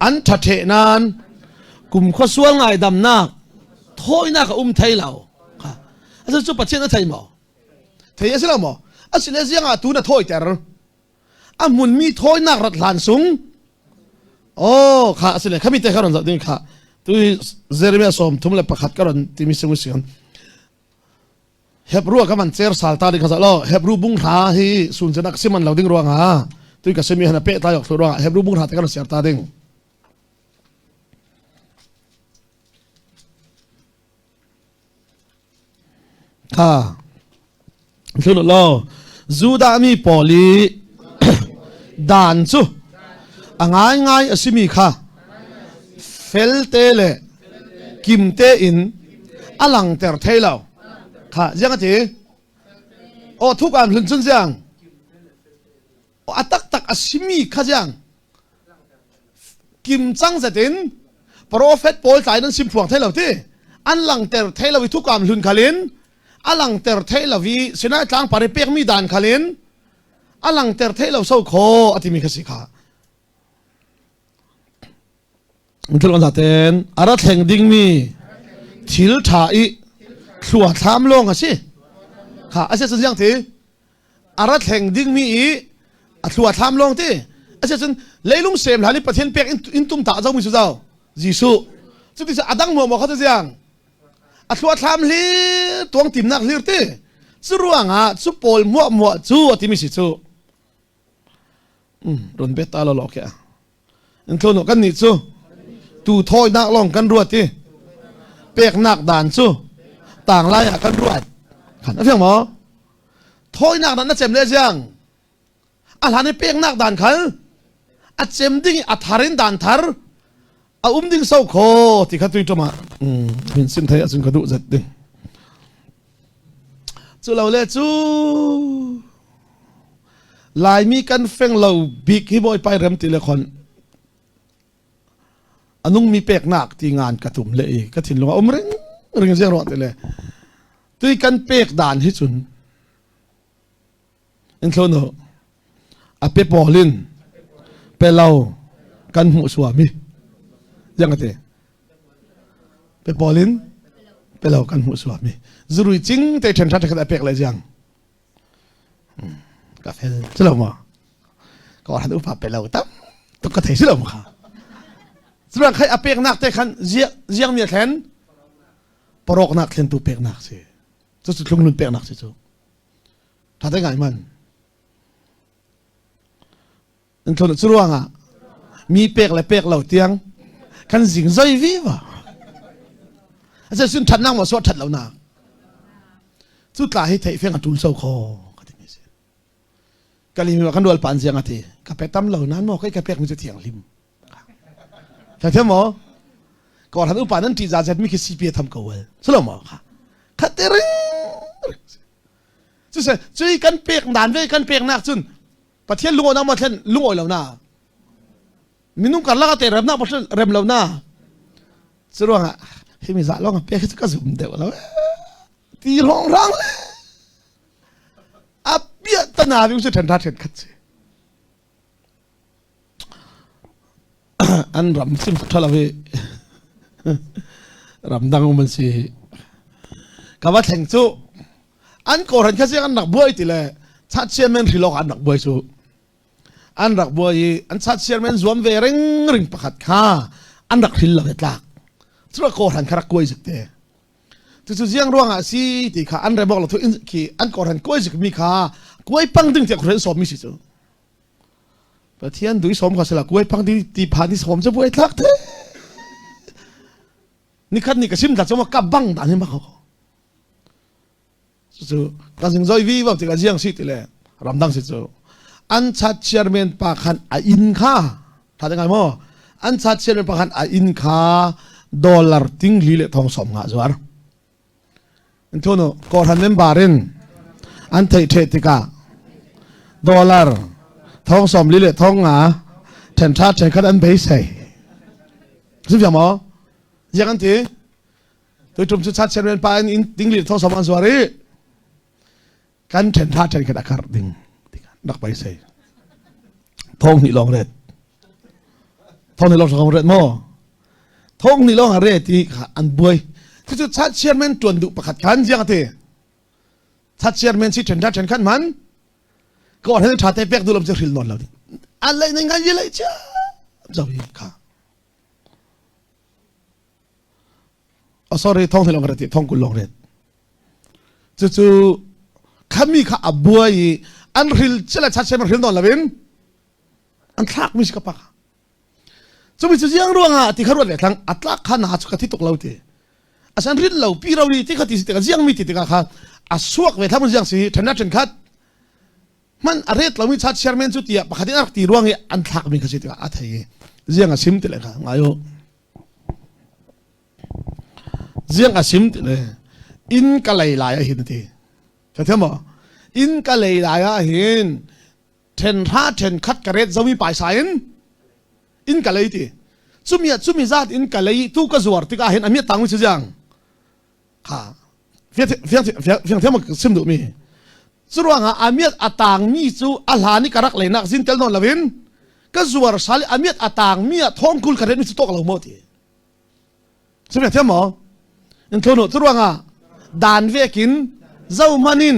an ṭhaṭhe nain kum khua sual ngai damnak thawinak a um thei lo. Kha. Acu cu Pathian a thei maw? Thei a si lo maw? Asile ziang ah tu na thawiter. A hmunmi thawinak rat hlan sung Oh, kha asile khami te kha ron zoh ding kha tu Jeremiah 31 ka ron timi sing sian Hebrew ka man cer sal ta ding kha lo Hebrew bung hra hi sun janak siman lo ding ruang ha tu ka semi hana pe ta yok thlu ruang Hebrew bung hra te ka ron ser ta ding Kha thlu law Judah mi pawl i dan cu a ngaingai a simi kha felte le kimte in a langter thei lo. Kha ziang a ti? Aw thuk aan hlun cun ziang? A taktak a simi kha ziang kim cang zetin profet pawl tlai nan sim phuang thei lo ti an langter thei lo i thukam hlun khalin a langter thei lo i Sinai tlang par i pekmi dan khalin a langter thei lo so kho a timi kha si kha Thil on ten ara thleng dingmi thil tha i thlua thlam lawng a si kha a si ziang ti a ra thleng dingmi i a thlua thlam lawng ti asicun leilung sem hlan i Pathian pek in tum ta zomi cu zau Jesuh cuti cu adang mo mo kha cu ziang a thlua thlam hlir tuang timnak hlir ti cu ruangah cu pawl muah muah cu a timi si cu run bet ta lo lo ke In thlun kan nih cu tu thawinak lawng kan ruat i peknak dan cu tang lai ah kan ruat. Khan a fiang maw? Thawinak dan na cem le ziang. A hlan i peknak dan khal a cem ding i a thar in dan thar a um ding so kho ti kha tui ṭama min sim thei acun ka duh zet ding. Cu lo le cu Laimi kan feng lo bik hi Bawipa rem ti le khon a nungmi peknak ti ngan ka tum le i ka thinlung a um ring ring ziang ruah ti le tui kan pek dan hi cun in thlo a pe pawl in pe lo kan hmuh suami ziang ka ti pe pawl in pe lo kan hmuh suami zurui cing te ṭhen ṭha ṭhen a pek le ziang Ka fel si lo maw? Ka han upa pe lo tam tuk ka thei si lo maw kha? Cuban khai a peknak te khan ziang mi a thlen? Paroknak thlentu peknak si. Cucu thlunglun peknak si cu. Tha te ngai man. An thlon cu ruangah mi pek le pek lo tiang kan zing zoi viva. Ase sun thatnak maw suah that lo nak. Cu tla hi theih feng a tul so kho ka ti mi si. Kalimi kan rual pan ziang ati ka pe tam lo nan maw kai ka pek mi cu thiang hlim. Thai thiam maw? Ka han upa nan ṭih za zet mi khi CPA tham ko wel. Sulo maw kha? Khat te ring. Cu se cui kan pek dan ve kan pek nak cun Pathian lungawi nak maw thlen lungawi lo na minung karlak ah te remnak maw rem lo na cu ruangah hi mi zah lawng pek hi cu ka zum deuh lo ti rong rang le a piah tana bi su then tha then khat si An ram sim ṭha lo i ramdang um an si. Ka va thleng cu an kawhran kha siang an rak buai ti le chat chairman hrilawk an rak buai cu an rak buai i an chat chairman zuam ve ring ring pakhat kha an rak hril lo he tlak cu kawhran kha rak kuai zik te cucu ziang ruangah si ti kha an remok lo thu khi an kawhran kuai zik mi kha kuai pang ding tiah khuhren sawm mi si cu. Pathian dui som kha sila kuai phang ti ti phan ni som chu buai thlak the. Nikhat ni ka sim ta choma ka bang dan hi ma ko. Cu kan sing zoi vi bang tika jiang si ti le ramdang si cu an chat chairman pa khan a inn kha tha te ngai mo an chat chairman pa khan a inn kha dollar ting li le thong som nga zuar an thunu korhan member in an thei the tikah dollar thong som li le thong nga then tha then khat an beisei sim mo jiang an ti Tuitum cu chat chairman pa in ding li thong som an zuar i kan then tha then khat a kar ding rak pai sei thong ni long ret thong ni long long ret mo thong ni long a ret i an buai cu cu chat chairman tuan du pakhat khan jiang te chat chairman si then tha then khat man ko hel tha te pek du lom che hril non lo an lai ngai ngai lai cha zau hi kha Oh, sorry, thong long ret thong kul long ret. Cucu khami kha a buai i an hril chila chat sem hril non lovin an thlak mi ka pak. Cumi cu ziang ruangah ti kha ruat le thlang atlak kha na chu ka thi tuk lo ti. Asan rin lo pi ro ti kha ti si te ka ziang mi ti te ka kha a suak ve thlam ziang si thana then khat man a ret lomi chat chairman cu tiah pakhat in a rak ti ruang i an thlakmi kha si tikah a thei i ziang a sim ti le kha ngai u ziang a sim ti le inn ka lei lai ah hin ti thiam maw inn ka lei lai ah hin then hra then khat ka ret zomi paisa in inn ka lei ti chumi chumi zat in ka lei tu ka zuar tikah hin ami tang si jiang kha fiang thiam sim duh mi curuangah amiat a tangmi cu a hlan i ka rak leinak zin tel nawn loin ka zuar sal i amiat a tangmi ah thongkul ka ret mi cu tok lo maw ti simi thiam maw in thunu curuangah dan vekin zo manin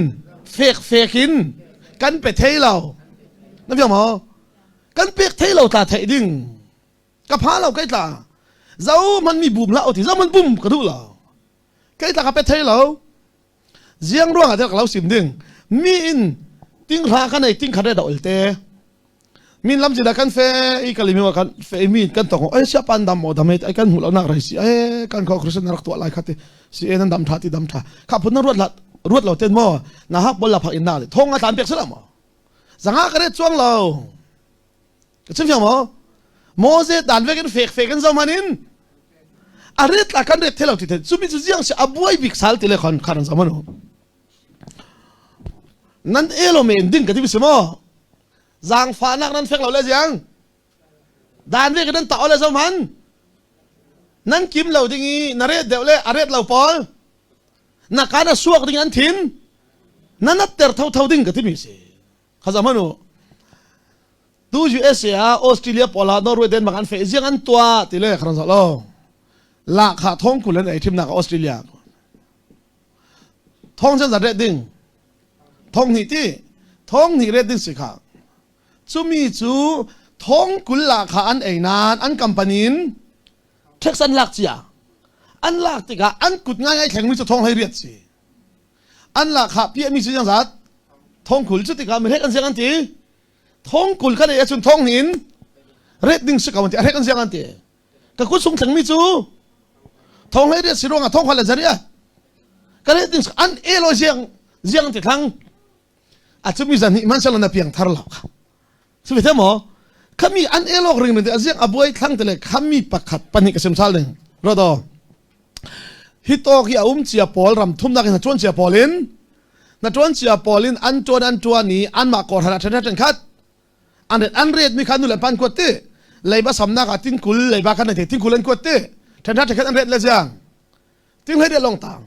fek fekin kan pe thei lo na fiang maw kan pek thei lo tla thei ding ka pha lo kai tla zo man mi bum la ti zo man bum ka duh lo kai tla ka pe thei lo ziang ruang ah ka lo sim ding mi in ting hra ka nei ting khat da ol te min lam zida kan fe i kalimi wa kan fe mi kan tong ai sia pan dam mo dam ai kan hmu lo nak rai si ai kan kho christian rak tua lai khate si en dam tha ti dam tha kha phun na ruat la ruat lo ten mo na hak bol la phak in na thong a tlan pek sala mo zanga ka re chuang lo Ka chim fiang maw? Moses dan vek in fek fek in zo man in a ret la kan ret thelo ti the chumi chu jiang si a buai bik sal ti le khon khan zo manu nan elo men ding ka ti si mo zang fa nak nan fek lo le jiang dan vek nan ta ole zo man nan kim lo ding i na ret deuh le a ret lo pawl na kana suak ding an thin na nat ter tho tho ding ka ti mi si Kha hmanh u. Tu USA ah Australia pawl ah Norway Denmark an feh ziang an tuah ti le kharan lo. La kha thong kul an ei thimnak Australia. Thong chan zat ret ding. Thong hnih ti. Thong hnih ret ding si kha. Cumi cu thong kul la kha an ei nan an company in tax an lak cia. An lak tikah an kut ngai ngai thleng mi cu thong hlei riat si. An lahkhah piahmi cu zat thongkul cu tikah mihrek an siang an ti. Thongkul kan ei ahcun thong nih in ret ding si ko an ti. A hrek an siang an ti. Ka kut sung thlengmi cu thong hlei riat si ruangah thong khal le zari ka ret ding an elo ziang ziang ti thlang. A cumi zan hi man na piang thar lo kha. Simi the maw? Khami an elok ring ning aziang abuai thlang te le khami pakhat pahnih ka sim sal ding. Rodo. Hi tawk hi a um cia pawl ram thumnak in na tuan cia pawl in na tuan cia pawl in an tuan an tuan i anmah kawr han a then khat an ret an ret mi kha nu le pan kuat ti leiba samnak ah tingkul leiba khan te tingkul an kuat ti then then khat an ret le ziang ting hlei long tang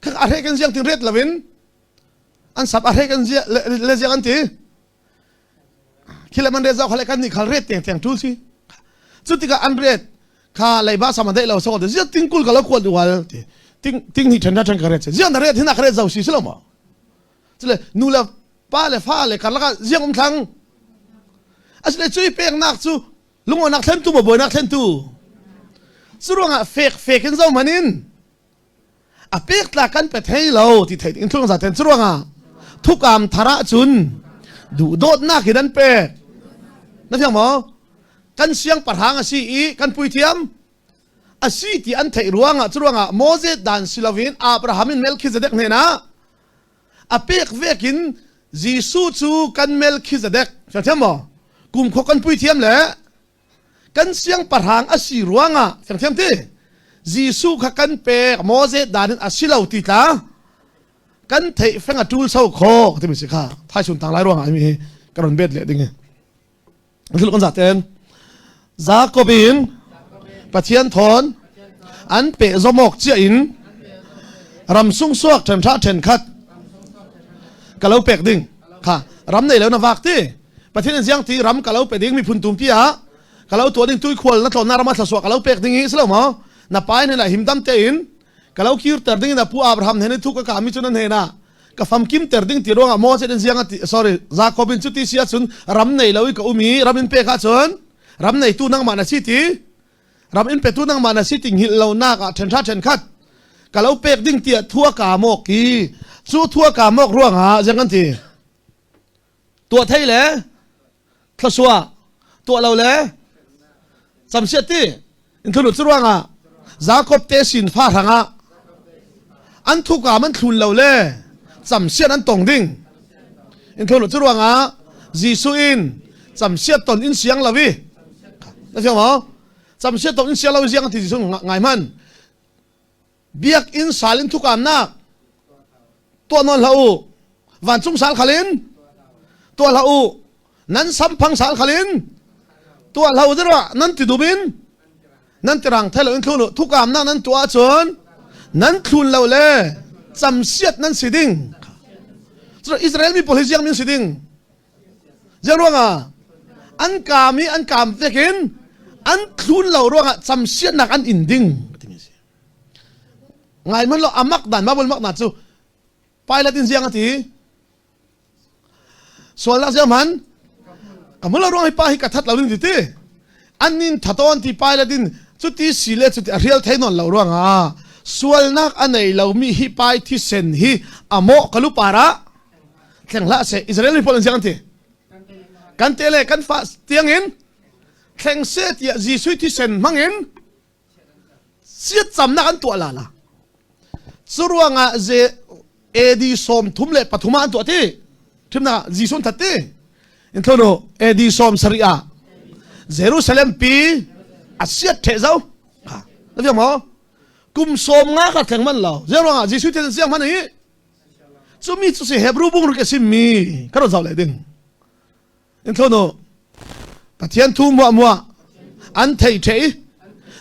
khak a hrek an ziang ting ret lovin an sap a hrek an zia le ziang an ti khile man re zau khale kan ni khal ret teng teng tul si chu tikah an ret kha leiba sama dei lo so de zia tingkul ka lo kual dual ti ting ting ni then then ka ret zia na ret hina ka ret zau si silo ma chule nu le pa le fa le karlaka ziang um thlang asile chui pek nak chu lungonak thlen tu ma boinak thlen tu curuangah fek fek in zo manin a pek tla kan pe thei lo ti thei in thlung zaten curuangah thukam thar ah cun duhdawtnak in an pek. Na fiang maw? Kan siangpahrang a si i kan puithiam a si ti an theih ruangah cu ruangah Moses dan si loin Abraham in Melchizedek hnenah a pek vekin Jesuh cu kan Melchizedek fiang maw? Kumkhua kan puithiam le kan siangpahrang a si ruangah fiang thiam ti Jesuh kha kan pek Moses dan in a si lo ti tla kan theih feng a tul so kho timi si kha thaisun tang lai ruangah mi hi ka ron bet le ding hi kan zaten Jacob in Pathian thawn an pe zomok chia in ram sung suak then tha then khat ka lo pek ding kha ram nei lo na vak ti Pathian in ziang ti ram ka lo pe ding miphun tum pi ah ka lo tua ding tui khual na tlawn na ram a thlasua ka lo pek ding hi silo mo na pai ne la himdam te in ka lo kir ter ding in pu Abraham he thu ka ka mi chun an he na ka famkim ter ding ti ruangah Moses in ziang ati sorry Jacob in chuti sia chun ram nei lo i ka umi ram in pe kha chun ram nei tu nangmah na si ti ram in pe tu nangmah na si ti ngil lo nak ah then tha then khat ka lo pek ding tia thua ka mok ki chu thua ka mok ruangah ziang an ti tuah thei le thlasua tuah lo le camsiat ti in thulu cu ruangah Jacob te sin fa hrangah an thukam an thlun lo le camsiat an tong ding in thulu cu ruangah Jesuh in camsiat ton in siang lo i na fiang maw camsiat ton in siang lo ziang ti Jesuh ngai hman Biakinn sal in thukamnak tuah nawn hlah u. Vancung sal khal in tuah hlah u. Nan samphang sal khal in tuah hlah u zerah nan ti dum in nan tirang thai lo in thlun u. Thukamnak nan tuah ahcun nan thlun lo le camsiat nan si ding. Israel mi pawl hi ziang min si ding. Ziang ruangah an kaam i an kaam vekin an thlun lo ruangah camsiatnak an in ding. Ngai man lo amak dan Bible mak na cu Pilate in ziang ati sualnak ziang man kamula ruang hi pa hi ka that lo ding ti ti an nin thaton ti Pilate in cuti si le cuti a rial thei non lo ruang ah sualnak a nei lo mi hi pai thisen hi amo kalu para thleng hlah se Israel mi pawl an ziang an ti kan te le kan fa tiang in thleng se tiah Jesuh thisen hmang in Siatcamnak an tuah la la. Cu ruangah ze AD 33 ah an tuah ti. Thimnak Jesuh an that ti. In thlono AD 70 ah Jerusalem pi a siat the zo. Ha. Na fiang maw? Kum sawm nga ka thleng man lo. Ze ruangah Jesuh te siang man hi. Cu mi cu si Hebrew bung rik a sim mi ka ron zau le ding. In thlono Pathian thu muah muah an thei thei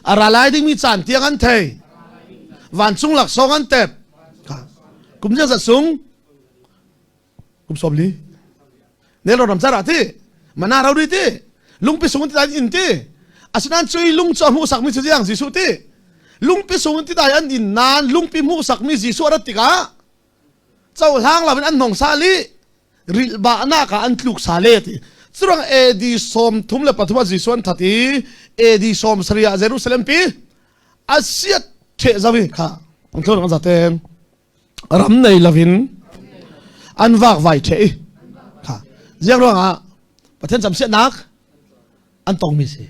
a ra lai dingmi caan tiang an thei vancung laksawng an tep kum zia zat sung kum sawm li nelro ram zara ti mana ro ri ti lungpi sung ti dai in ti asinain cui lung cu a hmuhsak mi cu ziang Jesuh ti lungpi sung ti dai an in nan lungpi hmuhsak mi Jesuh a rat tikah cohlang lo in an hnong sal i rilhbahnak ah an tluk sal e ti curang AD 33 ah Jesuh an that i AD 70 ah Jerusalem pi a siat ṭheh zawi kha ang thlon ang zaten ram nei lovin an vak vai ṭheh i kha ziang ruangah Pathian camsiatnak an tongmi si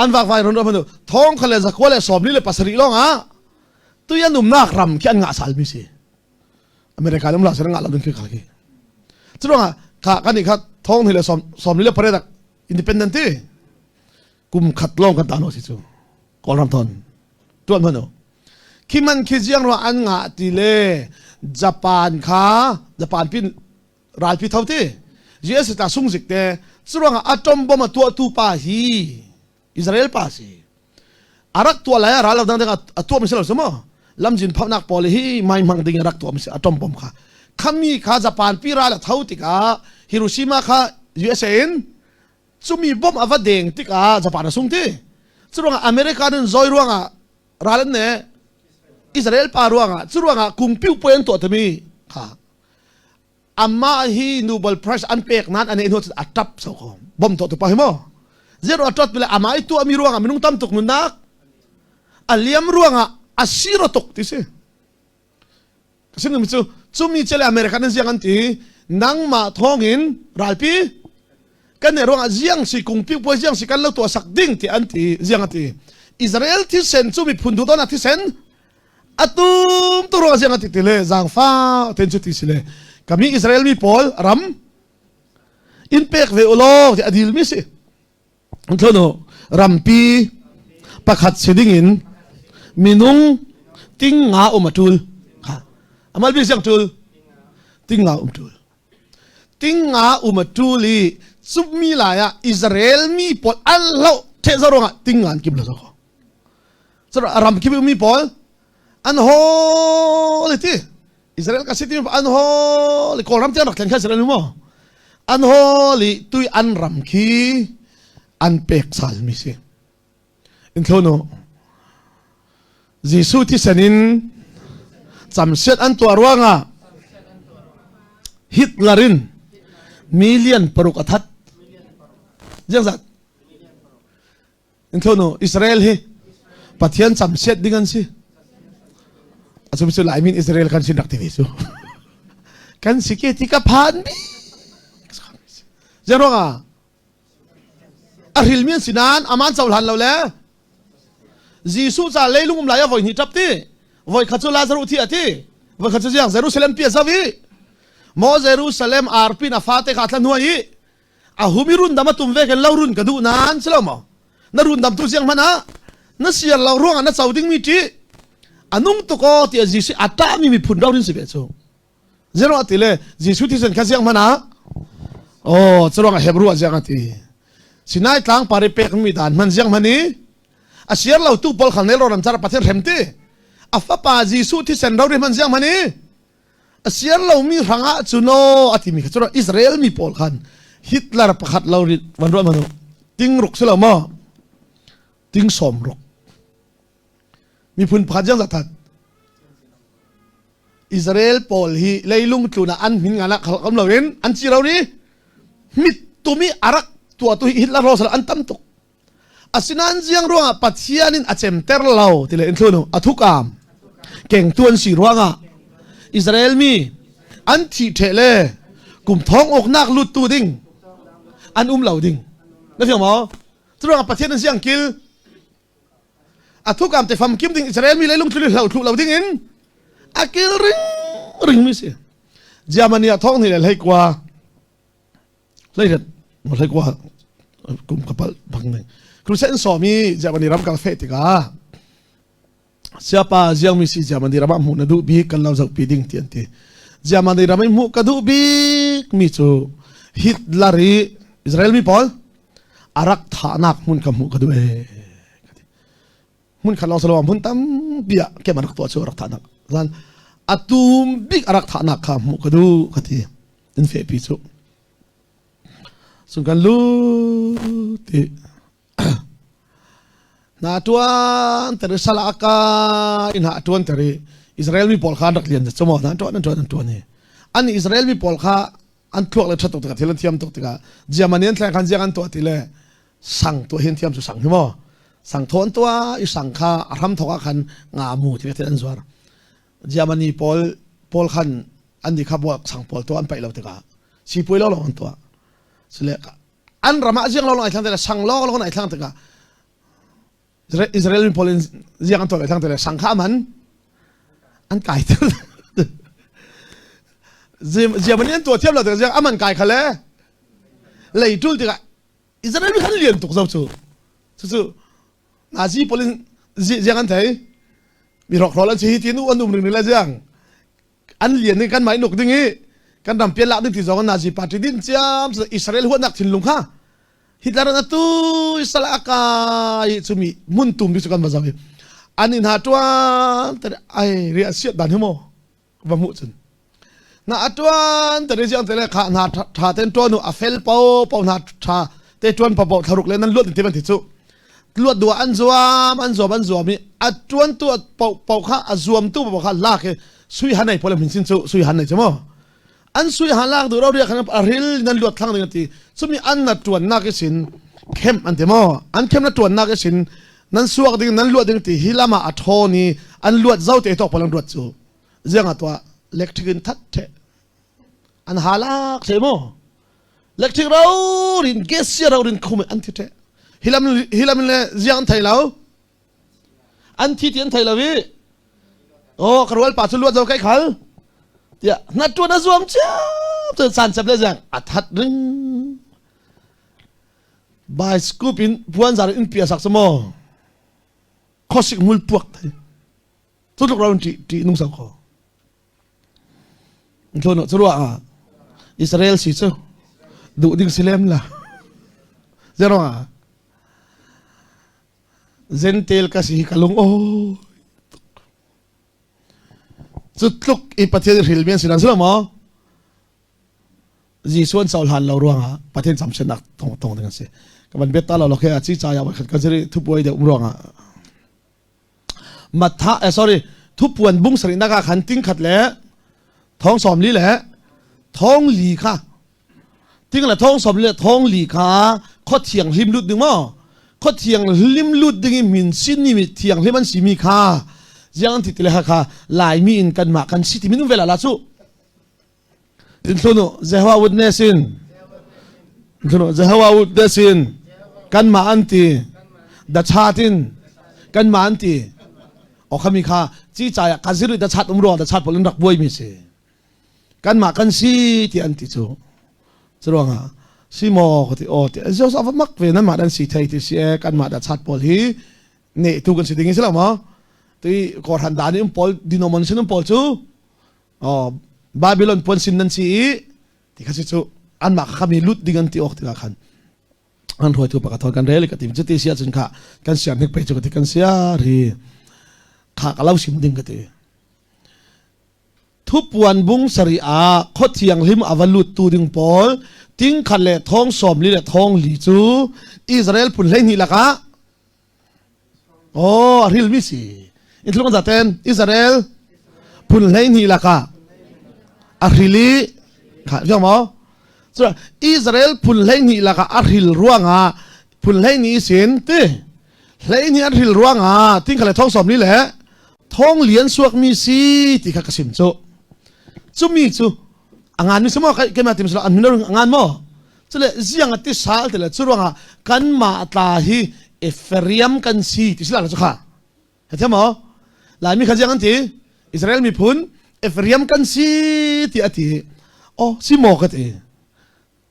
an vak vai ron ram thong kha le zakua le sawmli le pasarih lawng ah tui an umnak ram khi an ngah salmi si America um la ser ngah lo ding khi kha khi curuangah kha kan i kha thong ni le som som ni le pare dak independent ti kum khat long kan ta no si chu kawlram thon tuan mano khi man khi jiang ro an nga ti le Japan kha Japan pin ralpi tho ti US ta sung zik te curuangah atom bomb a tuah tu pa hi Israel pa si arak tuah lai ral dang dang a tuah mi si lo mo lamjin phaunak pawl hi mai mang ding rak tuah mi si atom bomb kha khami kha Japan pi ral a tho tikah Hiroshima kha USA in cumi bomb ava deng tikah Japan a sung ti curuangah America nun zoi ruangah ral an ne Israel pa ruangah curuangah kungpiu poi an tuah tami kha amah hi Nobel Prize an pek nan ane hnu a tap so ko bom to tu pa hi mo zero a tot bile amah i tuah mi ruangah minung tam tuk nunnak a liam ruangah a siro tuk ti si sim mi cu chumi chele American an siang an ti nangmah thawngin ralpi Kan ne ruangah ziang si kungpi puai ziang si kan lo tuah sak ding ti an ti ziang ati. Israel thisen cu miphun duh nak thisen atum tu ruang ziang ati ti le zangfa ten cu ti si le kami Israel mi pawl ram in pek ve ulaw ti adil mi si. Thlono rampi pakhat si ding in minung ting nga um a tul. Ha. Amal bi siang tul. Ting nga um tul. Ting nga um a tul i cupmi lai ah Israel mi pawl an hloh the zo ruangah ting nga an kim lo zo ko. Ram kip mi pawl an hawl ti. Israel ka si ti an hawl Kawlram te rak thlen kha Israel mu an hawl i tui an ram khi an pek sal mi si in thlono Jesuh thisen in camsiat an tuah ruangah Hitler in million paruk a that jiang zat In thlono Israel hi Pathian camsiat ding an si. Acu cu Lai min Israel kan sin rak ti ve cu. Kan si ke ti ka phan bi. Zeruang ah a hril mi an si nain aman cohlan lo le Jesuh ca leilung um lai a voi hnih tap ti voi khat cu Lazarus thi a ti voi khat cu ziang Jerusalem pi a zo i maw Jerusalem arpin a fate kha thla hnuai i a hum i rundam a tum ve kan lo run ka duh nan si lo maw na rundam tu siang hmanh ah na siar lo ruangah na co dingmi ṭi a nung tuk aw tiah Jesuh a ṭahmi miphun ro rin si ve cu zero ti le Jesuh thisen kha siang hmanh ah oh curuang Hebrew ah ziang a ti Sinai tlang pari pekmi dan hman ziang hman i a siar lo tu pawl khal nel ro ram char Pathian hrem ti a fapa Jesuh thisen ro ri hman ziang hman i A siar lomi hrangah cun aw a timi kha cu Israel mi pawl khan Hitler pakhat lo rit van ruah manu ting ruk si lo maw ting sawm ruk miphun pakhat jiang that Israel pawl hi leilung tlun ah an hmin ngana khal kam loin an ci ro ri mit tumi arak tua tu hi Hitler ro sal an tam tuk Asinain ziang ruangah Pathian in a cemter lo ti le in thlunu a thukam kengtu an si ruangah Israel mi an thi ṭheh le kum thong awknak luttu ding an um lo ding. Na fiang maw? Cu ruangah Pathian in siang kil a thukam te fam kim ding Israel mi leilung thlu hlo thlu lo ding in a kil ring ring mi si. Germany ah thong ni le hlei kwa Hleiriat hleikua kum ka palh bang ning. Crusade in sawm i Germany ram kal feh tikah siapa ziangmi si Germany ram ah hmuh na duh bik kan lo zohpi ding ti an ti. Germany ram i hmuh ka duh bik mi cu Hitler i Israel mi pawl a rak thahnak hmun ka hmuh ka duh ee. Hmun khat lawng salo hmun tampi ah kem a rak tuah cu a rak thahnak. Zan atum bik a rak thahnak kha hmuh ka duh ka ti. In fehpi cu. Sun kan lu ti na tuan teri sala ka in ha tuan teri Israel mi pawl kha an rak lian chu mo an tuan an tuan an tuan hi an Israel mi pawl kha an thluak le that tuk tikah thil an thiam tuk tikah Germany an thleng khan ziang an tuah ti le sang tuah hin thiam cu sang hi mo sang thawn tua i sang kha a hram thok ah khan nga mu ti thil an zuar Germany pawl pawl khan an di kha buak sang pawl tuah an paih lo tikah sipuai lo lawng an tuah sile an ram ah ziang lo long ai thlang tikah sang lawng lawng ai thlang tikah Israel mi pawl in ziang an tuah ai thlang tikah sang kha man an kai tir Germany an tuah thiam lo tikah ziang aman kai kha le lei tul tikah Israel mi khan lian tuk zo cu cucu Nazi pawl in ziang an thei mi hrokhrawl an si hi tin an um ring le ziang an lian ning kan mai nuk ding i kan ram pian lak ding ti zong Nazi party din ciam Israel huatnak thinlung kha Hitler an atu Israel akai chumi mun tum bi chu kan va zau hi an in ha tuan ter ai ria siat dan hi mo va hmuh cun na atuan te ri te le kha na tha ten tuan nu a fel po po na tha te tuan po po tharuk le nan luat ti ban ti chu luat dua an zuam an zuam an zuam i a tuan tu po po kha a zuam tu po kha lak i sui han nei pole min sin chu sui han nei chu mo an sui han lak du ro ria khan a ril nan luat thlang ding ti chumi an na tuan nak i sin khem an ti mo an khem na tuan nak i sin nan suak ding nan luat ding ti hi lama a tho ni an luat zo te tok palang luat chu ziang ah tuah electric in that the an halak the mo. Electric ro rin gas sia ro rin khum an thi the. Hilam hilam le ziang an thei lo. An thi ti an thei lo i. Oh ka rual pa cu luat zo kai khal. Tiah na tuan a zuam ciam tu caan cep le ziang a that ring. Bicycle in puan zar in pia sak maw. Khosik mul puak thai. Cu tluk ro ti ti nung sang kho. Thluan cu ruah ah Israel si cu duh ding si lem la. Zero ah Zentel ka si ka lung oh cu tluk i Pathian hril mi an si nan si lo maw? Jesuh an cohlan lo ruangah Pathian camsennak tong tong ding an si. Ka van bet ta lo lo khe a ci ca ya khat ka ziri thupuai deuh um ruangah Matha eh sorry thupuan bung sarihnak ah khan ting khat le thong sawm li le thong li kha ting le thong sawm li le thong li kha khaw thianghlim lut ding maw khaw thianghlim lut ding i min sin ni mi thianghlim an si mi kha ziang ti ti le kha kha laimi in kanmah kan si ti minung vela la cu Thlunu Jehovah Witness in Thlunu Jehovah Witness in kanmah an ti da chat in kanmah an ti o khami kha ci caya ka zir da chat um ruang da chat pol in rak buai mi si kanmah kan si ti an ti cu curuangah si maw ka ti o ti Joseph mak ve nan mah dan si thei ti si e kanmah da chat pawl hi ne tu kan si ding si lo maw tui korhan dan in pawl denomination pawl cu Oh, Babylon puan sin nan si i ti kha si cu anmah kha mi lut ding an ti awk tikah khan an hruaitu pakhat thon kan rel ka tim cuti si ahcun kha kan siar hnik pe cu ka ti kan siar hi kha ka lo sim ding ka ti thupuan bung sari ah khaw thianghlim ava lut tu ding pawl ting khat le thong sawm li le thong li cu Israel phun 12 lakah Oh, a rilmi si. In thlung zaten Israel phun 12 lakah a hril i kha fiang maw? Cu Israel phun 12 lakah a hril ruangah phun 12 sin ti 12 an hril ruangah ting kha le thong sawm li le thong lian suakmi si ti kha ka sim cu. Cumi cu a ngan mi si maw keimah tim an min a ngan maw? Cule ziang a ti sal ti le cu ruangah kanmah tla hi Ephraim kan si ti si la cu kha. He maw? Laimi kha ziang an ti? Israel miphun Ephraim kan si ti a ti. Oh, si maw ka ti.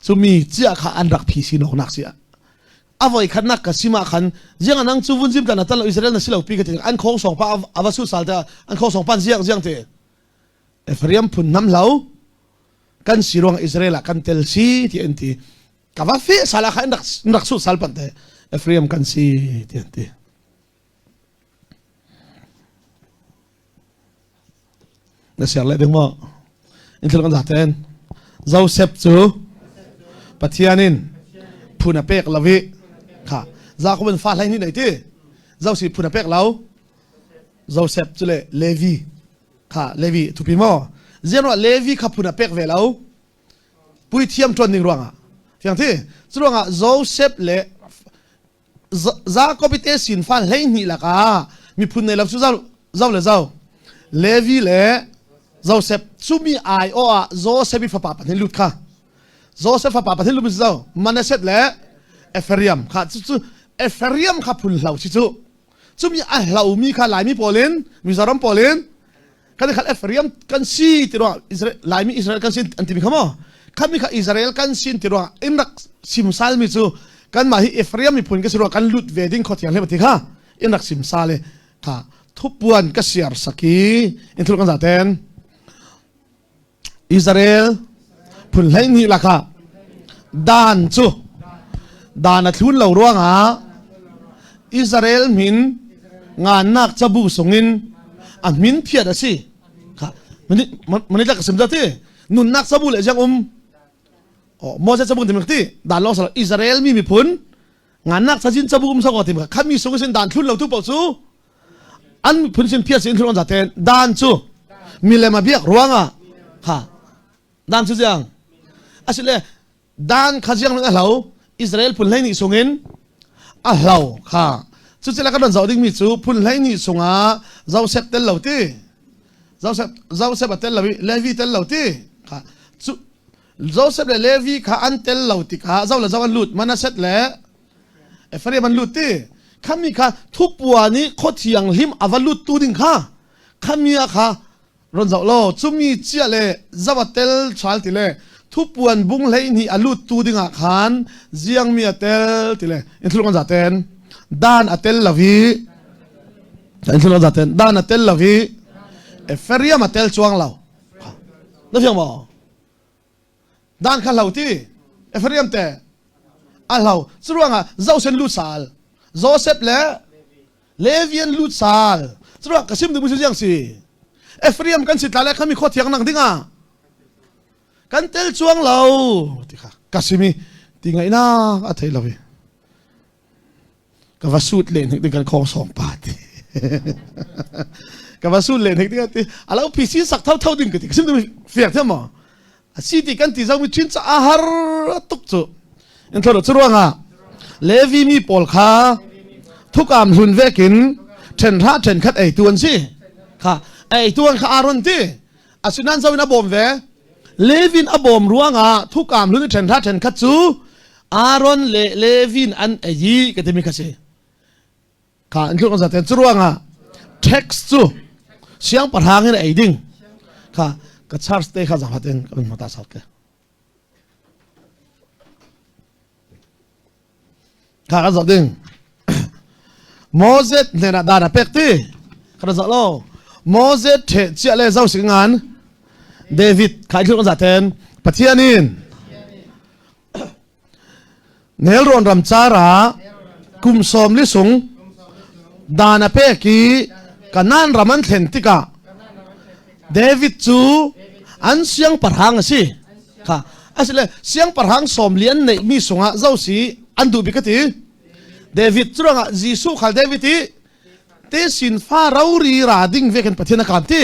Cumi cia kha an rak phi si nok nak si. A voi khat nak ka sima khan ziang anang cu vun zim tan tal Israel na si lo pi ka ti an khong song pa ava su sal ta an khong song pan ziang ziang ti. Ephraim phun nam lo kan si ruang Israel ah kan tel si ti an ti ka va fe sala kha in rak rak su sal pan te Ephraim kan si ti an ti na siar le ding maw in thil kan zaten Joseph cu Pathian in phun a pek lo i kha Jacob in fa hlei ni nei ti Joseph phun a pek lo Joseph cu le Levi kha Levi thupi maw zian Levi kha phun a pek ve lo puithiam ṭuan ding ruangah fiang thi cu ruangah Joseph le Jacob te sin fa 12 lakah miphun nei lo cu zo le zo Levi le Joseph cumi ai o ah Joseph i fapa pathin lut kha Joseph fapa pathin lut zo Manasseh le Ephraim kha cu cu Ephraim kha phun hlo si cu cumi a hlomi kha Laimi pawl in Mizoram pawl in kan khat Ephraim kan si ti ruang Israel Laimi Israel kan si an timi kha maw khami kha Israel kan si ti ruang in rak simsal mi cu kan mah hi Ephraim miphun ka si ruang kan lut ve ding kho thiang hle ti kha in rak simsal e kha thupuan ka siar saki in thul kan zaten Israel phun 12 lakah dan cu dan a thlun lo ruangah Israel min ngannak cabu sungin a min phiat a si kha mani ka sim ti nunnak cabu le jiang um oh Moses cabu ti ti dan long sal Israel mi miphun ngannak cazin cabu um sako ti kha mi sung sin dan thlun lo tu paoh cu an miphun sin phiat sin thlun zaten dan cu milem a biak ruangah ha dan cu ziang asile dan kha ziang a hlo Israel phun 12 sungin a hlo kha cucila kan zoh dingmi cu phun 12 sungah Joseph tel lo ti Joseph Joseph a tel lo i Levi tel lo ti kha cu. Joseph le Levi kha an tel lo tikah zo le zo an lut Manasseh le Ephraim an lut ti khami kha thupuan i khawthiang hlim a va lut tu ding kha khami ah kha ron zoh law cumi chia le zawa tel chal ti le thupuan bung hlei hnih a lut tu ding ah khan ziang mi a tel ti le in thluk an za ten dan a tel lovi in thluk an za ten dan a tel lovi Ephraim a tel chuang lo na fiang maw Dan kha hlo ti Ephraim te a hlo curuangah zosen lut sal Joseph le Levian lut sal curuang ka sim ding mu siang si Ephraim kan si tla le khami kho thiang nang dingah kan tel chuang lo ti kha ka simi ti ngaih nak a thei lo i Ka va sut len hnik ding kan khong song pa ti. Ka va sut len hnik ding ti. Alo PC sak tho tho ding ka ti. Sim tu fiak thiam mo. A si ti kan ti zong mi chin cha a har tuk chu. In thlo chu ruanga Levi mi pawl kha thukam hlun vekin then ra then khat ei tuan si. Kha ei tuan kha aron ti. Asinan zo in a bawm ve. Levin a bawm ruangah thukam hlun i then ra then khat chu Aaron le Levin an ei i ka timi kha si. Kha an thluk an zaten cu ruangah tax cu siangpahrang in ei ding. Kha ka charge te kha zanghat in ka hmata sat ke. Kha kan zoh ding. Moses hnenah dan a pek ti. Kan zoh lo. Moses the chia le zo sing ngan. David khai thluk an zaten Pathian in Nelrawn ramcar ah kum 40 sung dan a pek i Kanaan ram an thlen tikah David cu an siangpahrang a si. Kha asile siangpahrang 40 an neihmi sungah zo si an duh bik a ti. David cu ruangah Jesuh khal David i te sin fa rori ra ding ve kan Pathian a kaam ti.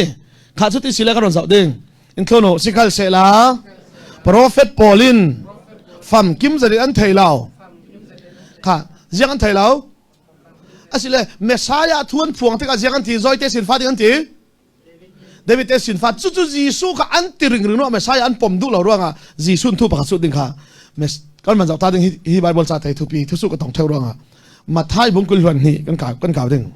Kha cu ti sile ka ron zoh ding. In thlono sikal sehla prophet Paul in famkim zarin an thei lo. Kha ziang an thei lo. Asile Messiah thuan phuang tikah ziang an ti zoi te sin fa ding an ti. David te sin fa cu cu Jesuh kha an ti ring ring no Messiah an pom duh lo ruangah Jesuh thu pakhat su ding kha kan man zau ta ding hi Bible ca thei thupi thusu ka tong theu ruangah Mathai bung kul hluan hi kan ka kan kau ding.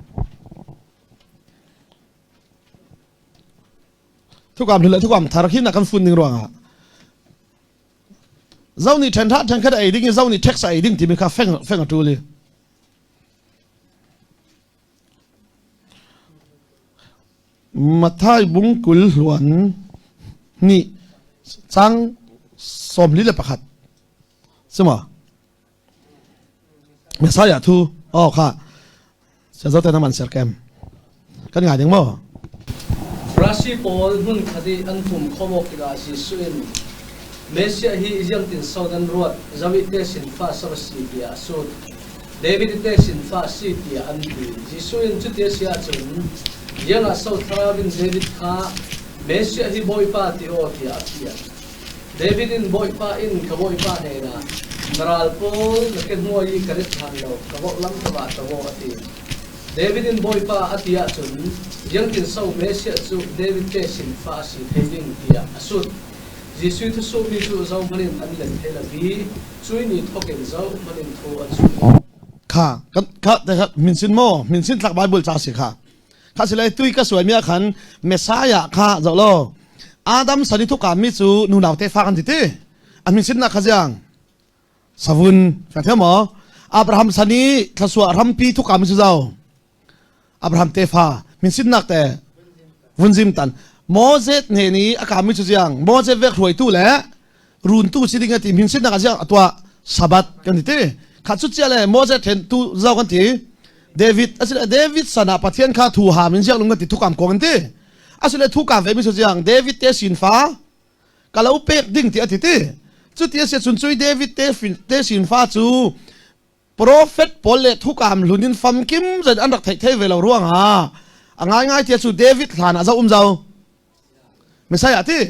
Thukam le thukam thar khi na kan fun ding ruangah zo nih then tha then khat ei ding zo nih tax ei ding timi kha feng feng a tul i Mathai bung kul hluan ni chang 41 sima Messiah thu oh kha Siazo te naman ser kem kan ngai ding maw Farasi pawl hmunkhat i an pum khawm awk tikah Jesuh in Messiah hi ziangtin so nan ruat David te sin fa so a si tiah a sut. David te sin fa a si tiah an ti. Jesuh in cuti a si ahcun ziangah so thlarau in David kha Messiah hi Bawipa ti aw tiah a fial. David in Bawipa in ka Bawipa hnenah na ral pawl na ke hnuai i ka rit hlan lo ka vorhlam ka va to a ti. David in Bawipa a ti ahcun ziangtin so Messiah cu David te sin fa a si thei ding tiah a sut. Jesuh thusuhmi cu zohmanh in an let thei lo i cui ni thawk in zohmanh in thu an suh lo. Kha kan kha te kha min sin maw min sin tlak Bible ca si kha kha sile tui ka suai mi ah khan Messiah kha zoh law Adam sani thuka mi cu nunau te fa kan ti ti an min sinnak kha ziang savun ka thiam maw Abraham sani thlasua rampi thuka mi cu zau Abraham tefa min sinnak te vunzim tan Moses ne ni aka mi cu ziang Moses vek hruaitu le runtu si ding ati min sinnak ziang atwa sabat kan ti ti kha chu chia le Moses then tu zau kan ti David asile David sana Pathian kha thu ha min ziak lung kan ti thukam kong an ti asile thu kam ve mi su jiang David te sin fa ka lo pek ding ti ati ti chu ti sia chun chui David te fin te sin fa chu prophet pawl le thukam hlunin famkim zan an rak thei thei ve lo ruang ha a ngai ngai tia chu David hlan ah zo um zo Messiah ti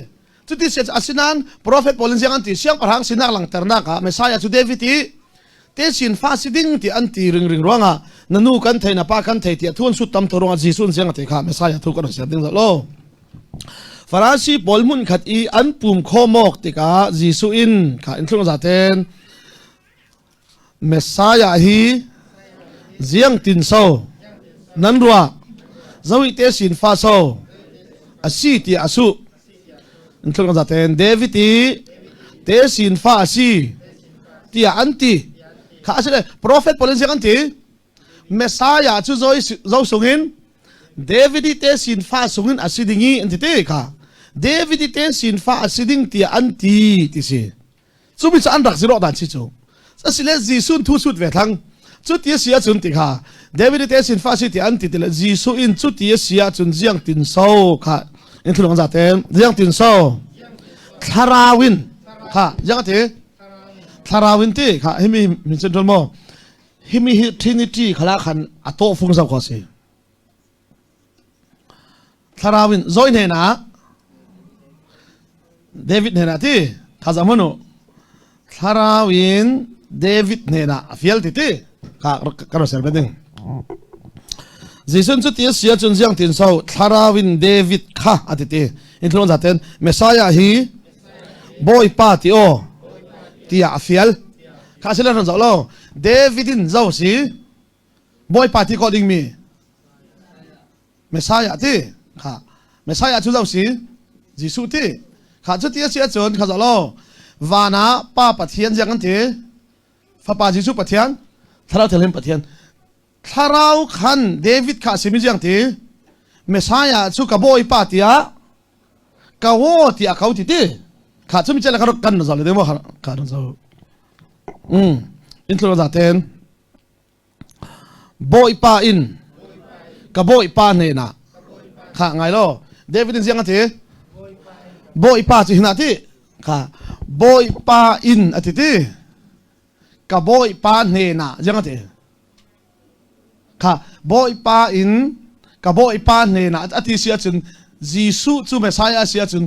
cuti sia asinan prophet pawl in ziang an ti siangpahrang sinak langternak ah Messiah cu David i te sin fa si ding ti an ti ring ring ruangah na nu kan thei na pa kan thei ti thuan sut tam to ruangah Jesuh ziang ti kha Messiah thu kan siam ding lo. Farasi pawl hmunkhat i an pum khawm awk tikah Jesuh in kha in thlung zaten Messiah hi ziang tin so nan ruah zohi te sin fa so a si tiah a suh in thlung zaten David i te sin fa a si tiah an ti kha a si le prophet pawl in ziang an ti Messiah cu zo sungin David i te sin fa sungin a si ding i an ti te kha David i te sin fa a si ding tiah an ti ti si cu mi cu an rak ziro dan si cu asile Jesuh thu sut ve thlang cu ti si ahcun ti kha David i te sin fa si ti an ti ti le Jesuh in cu ti si ahcun ziang tin so kha in thulung za te ziang tin so thlarau in kha ziang ti thlarau in ti kha himi min central mo Himi hi Trinity khala khan a tawhfung zau ko si. Thlarau in zoi hnenah David hnenah ti thaza manu thlarau in David hnenah a fial ti ti ka ka ro sel ding. Jesuh cu ti sia cun ziang tin so thlarau in David kha a ti ti in thlung zaten Messiah hi Bawipa ti aw tiah a fial. Kha sila ran zoh lo David in zo si Bawipa ti ko ding mi Messiah ti kha Messiah cu zo si Jesuh ti kha cu ti a si ahcun kha zoh lo van ah Pa Pathian ziang an ti Fapa Jesuh Pathian Thlarau Thianghlim Pathian Thlarau khan David kha a simi ziang ti Messiah cu ka Bawipa tiah ka wo ti a kau ti ti kha chumi chela ka kan zo le demo kha ran zo in thlo za ten bawipa in ka bawipa hne na kha ngai lo David in siang ati bawipa chu hina ti kha bawipa in ati ti ka bawipa hne na jiang ati Kha Bawipa in ka Bawipa hnenah a ti si ahcun Jesuh cu Messiah a si ahcun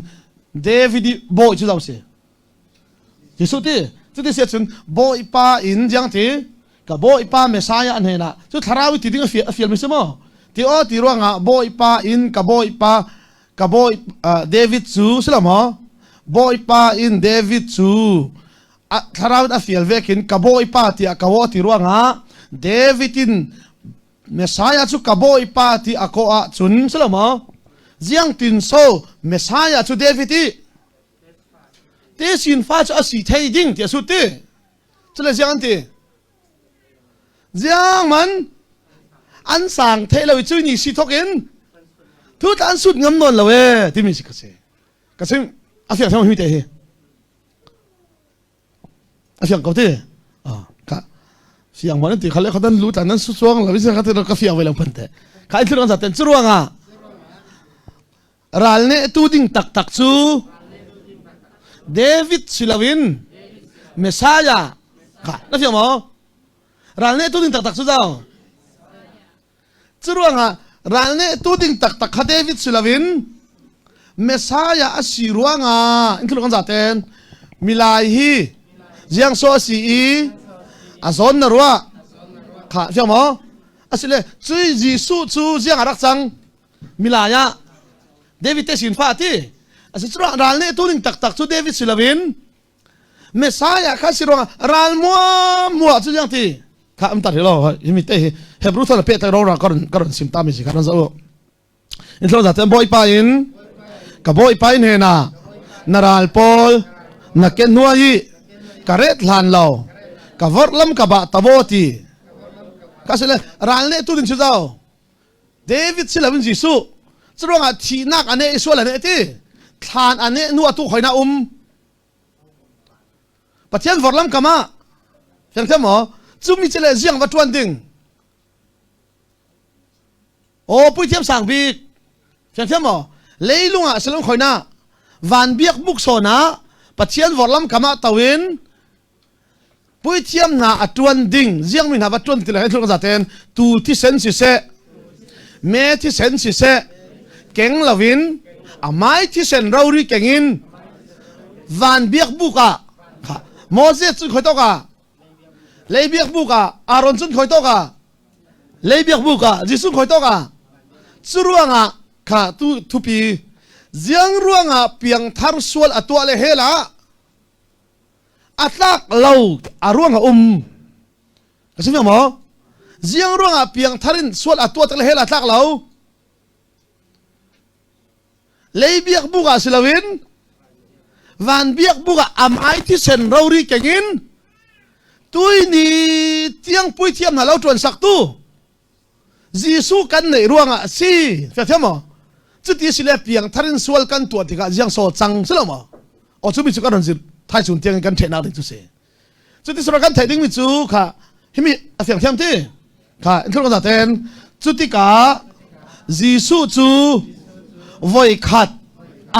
David i bawi cu zo si? Jesuh ti. Cuti si ahcun Bawipa in jiang ti ka Bawipa Messiah hnenah cu thlarau i ti ding a fial mi si maw? Ti aw ti ruangah Bawipa in ka Bawipa ka bawi David cu si lo maw? Bawipa in David cu thlarau in a fial ve khin ka bawipa tiah ka aw ti ruangah David in Messiah cu ka bawipa ti a kawh ahcun si lo maw ziang tin so Messiah cu David i te sin fa cu a si thei ding ti a sut ti cule ziang an ti ziang man an sang thei lo i cui ni si thok in thu tla an sut ngam nawn lo e timi si ka si ka sim a fiang thang mi te hi A fiang ko ti. Ka fiang ma nan ti khale khatan lu tlan nan su chuang lo se khate ka fiang ve lo phan te. Ka ithlu ran zaten churuanga ral ne tu ding tak tak chu David silawin Messiah kha na fiang mo ral ne tu ding tak tak chu zau Curuangah ral nih tu ding taktak kha David si loin Messiah a si ruangah in thil kan zaten milai hi ziang so a si i a zawn na ruah kha fiang maw asile cui Jesuh cu ziang a rak cang milai ah David te sin fa ti asi cu ral nih tu ding taktak cu David si loin Messiah kha si ruangah ral mua mua cu ziang ti kha am tar hi lo hi mi te hi Hebrew thal pe tlai ro ra karon karon sim ta mi si karon zo in thlo za ten bawipa in ka bawipa in he na na ral pawl na ken nuai i ka ret hlan lo ka vor lam ka ba tabo ti ka sile ral ne tu ding chu zau David si loin Jesuh curuangah thihnak ane i sual ane ti thlan ane nu atu khoina um Pathian vorlam kam ah fiang thiam maw cumi cu le ziang va ṭuan ding aw puithiam sang bik fiang thiam maw leilung ah silom khoina van biak buk sawn ah Pathian vorlam kam ah toin puithiam hna a ṭuan ding ziang mi hna va ṭuan ti le thluk zaten tu thisen siseh me thisen siseh keng loin amai thisen rori keng in van biak buk ah Moses cun khoi tok ah lei biak buk ah Aaron cun khoi tok ah lei biak buk ah Jesuh khoi tok ah cu ruangah kha tu thupi Ziang ruangah piangthar sual a tuah le hell ah a tlak lo a ruang a um. Ka si maw? Ziang ruangah piangthar in sual a tuah tak le hell ah tlak lo. Lei biak buk ah si loin van biak buk ah am ai thisen rori kengin tui ni tiang puithiam hna lo ṭuan sak tu Jesuh kan neih ruangah a si. Fia thiam maw? Cuti si le piangthar in sual kan tuah tikah ziang so cang si lo maw? O cu mi cu kan ron zir thai chun tiang in kan ṭhehnak ding cu si. Cuti sura kan theih ding mi cu kha himi a fiang thiam ti. Kha in thul kan ten cu tikah Jesuh cu voi khat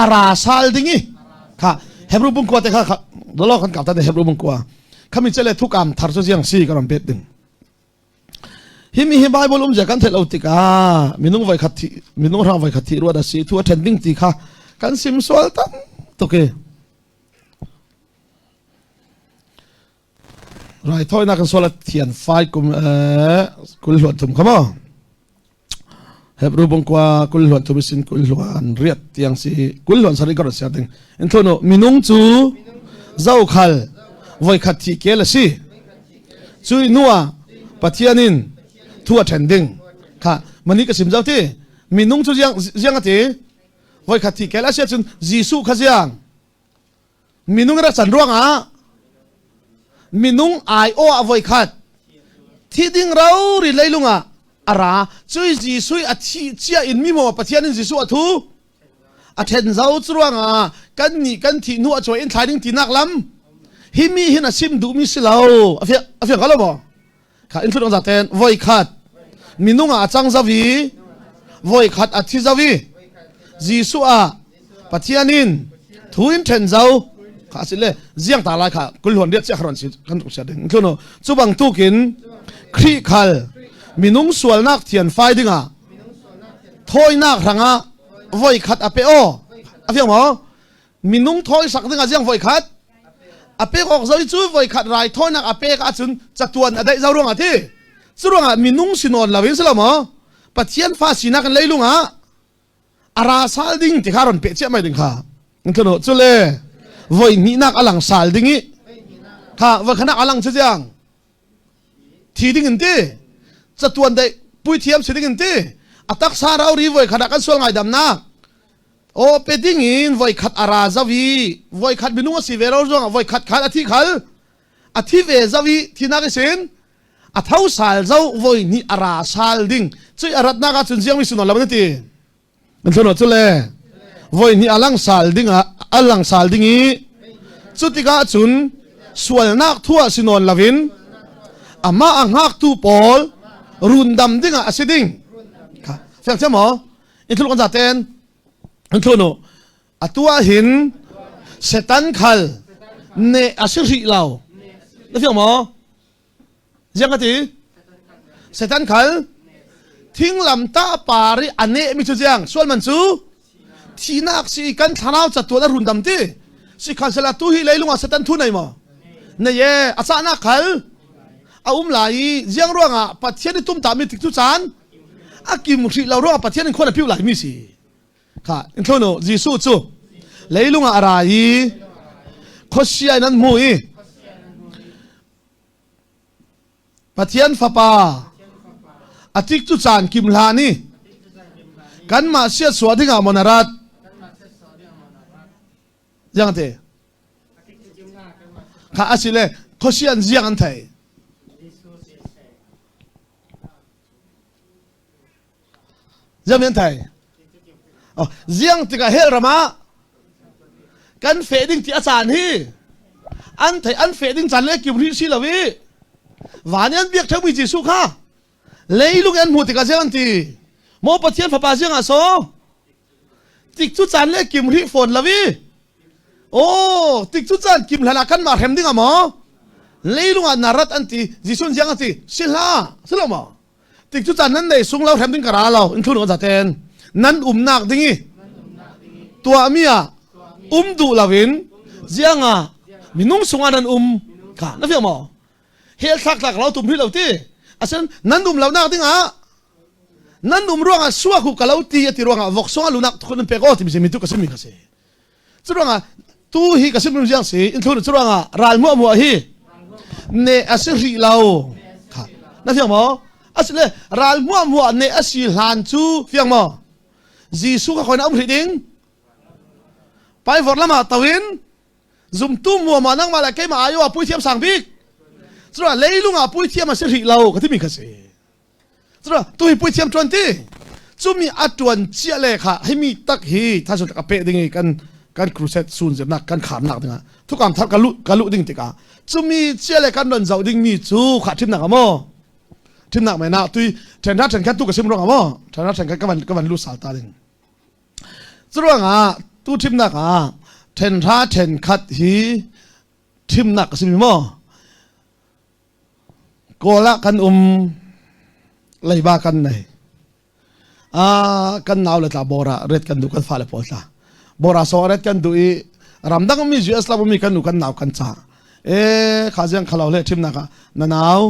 a ra sal ding i kha Hebrew bung kua te kha dolo kan kap ta Hebrew bung kua khami chele thukam thar cu ziang si kan ron pet ding. Hi mi hi Bible um zia kan theih lo tikah minung voi khat thi minung hrang voi khat thi ruat a si thu a ṭhen ding ti kha kan sim sual tam tuk i raithawinak kan sual a thian fai kum kul hluan thum kha maw Hebrew bung kwa kul hluan thum sin kul hluan riat tiang si kul hluan sari kar sia ding in thunu minung cu zokhal voi khat thi kel a si Cui nu ah Pathian in thu a ṭhen ding kha mani ka sim zau ti minung cu ziang ziang a ti voi khat thi kel a si ahcun Jesuh kha ziang minung ra can ruangah minung ai aw ah voi khat thi ding ro ri leilung ah a ra cui Jesuh a thi cia in mi maw Pathian in Jesuh a thu a ṭhen zau cu ruangah kan nih kan thih hnu a cawi in thlai ding tinak lam hi mi hin a sim duhmi si lo a fiang a fiang ko lo maw kha in thlut zaten voi khat minung ah a cang zavi voi khat a thi zavi Jesuh ah Pathian in thu in ṭhen zau kha si le ziang ta lai kha kulhuan riat chia kharon si kan tuk sia ding thluno chu bang tukin Khrih khal minung sualnak thian fai dingah thawinak hrangah voi khat a pe aw a fiang maw minung thawi sak ding ah ziang voi khat a pek awk zoi cu voi khat rai thawinak a pek ahcun catuan a daih zo ruangah ti cu ruangah minung sinawn lo in si lo maw pathian fa sinak in leilung ah a ra sal ding ti kha ron pe chiah mai ding kha thano cu le voi hnihnak a lang sal ding i kha voi khanak a lang chu chiang thi ding in ti catuan dei puithiam si ding in ti a taksa rau ri voi khat ah kan sual ngaidamnak o pe ding in voi khat a ra zawi voi khat minung a si ve ro zong voi khat khat a thi khal a thi ve zawi thinak i sin a tho sal zo voi ni a ra sal ding cui a ratnak ah cun ziang mi sunon lo na ti Nan thluan cu le voi hnih a lang sal ding ah a lang sal ding i cu tikah cun sualnak thuah si nawn loin amah a hngaktu pawl rundam dingah a si ding. Kha fiang thiam maw? In thlu kan zaten in thlu nu atu ah hin Satan khal ne a si hrih lo. Na fiang maw? Ziang ka ti? Satan khal thinglam ta par i a neh mi cu ziang sual man cu thinak si kan thlarau catuan a rundam ti si khal sela tu hi leilung ah Satan thu nei maw nei e a cahnak khal a um lai i ziang ruangah Pathian i tum ta mi tik cu caan a kim hrih lo ruangah Pathian in khuan a piu lai mi si kha in thlono Jesuh cu leilung ah a ra i khuasia in an hmu i Pathian Fapa a tik cu caan kim hlan i kanmah siasua dingah maw na rat? Ziang te? Kha asile khuasian ziang an thei. Ziang an thei. Oh, ziang tikah hell ram ah kan feh ding ti a caan hi an thei an feh ding caan le kim rih si lo i van an biak theu mi Jesuh kha leilung an hmuh tikah ziang an ti maw Pathian fapa ziang ah so tik cu caan le kim rih fawn lo i oh tik cu caan kim hlan ah kan mah hrem ding ah maw leilung ah na rat an ti Jesuh ziang an ti si hlah si lo maw Tik cu caan nan nei sung lo hrem ding ka ra lo in thlu zaten nan umnak ding i tuahmi ah um duh lo in zianga minung sungah nan um kha na fiang maw hel thlak thlak lo tum hi lo ti asen nan um lo nak ding ah Nan um ruangah suak hu ka lo ti ati ruangah vok song alunak thun pek o ti mi tu ka sim mi ka si. Cu ruangah tu hi ka sim riang si in thun cu ruangah ral muah muah hi ne asi ri lo. Kha na fiang maw? Asile ral muah muah ne asi hlan cu fiang maw? Jesuh ka khoina um ri ding. Paivor lama tawin zumtu muama nangmah le keimah ayo ah puithiam sang bik cura leilung ah puithiam a si rih lo ka timi kha si cura tu hi puithiam tuan ti cumi a tuan cia le kha himi tak hi thasun ka pe ding i kan kan crusade sun zirnak kan kharnak dingah thukam thar ka lu ka lu ding tikah cumi cia le kan ron zau ding mi cu kha thimnak amo thimnak mai na tui then ra then khat tu ka sim rong amo then ra then khat ka van ka van lu sal ta ding Curuangah tu thimnak ah ṭhenhra ṭhenkhat hi thimnak a si mi maw? Kawl ah kan um leiba kan nei. Ah kan nau le tla bora ret kan duh kan fale pawl tla. Bora so ret kan duh i ramdang mi US lam mi kan nu kan nau kan ca. E kha ziang khalo le thimnak ah na nau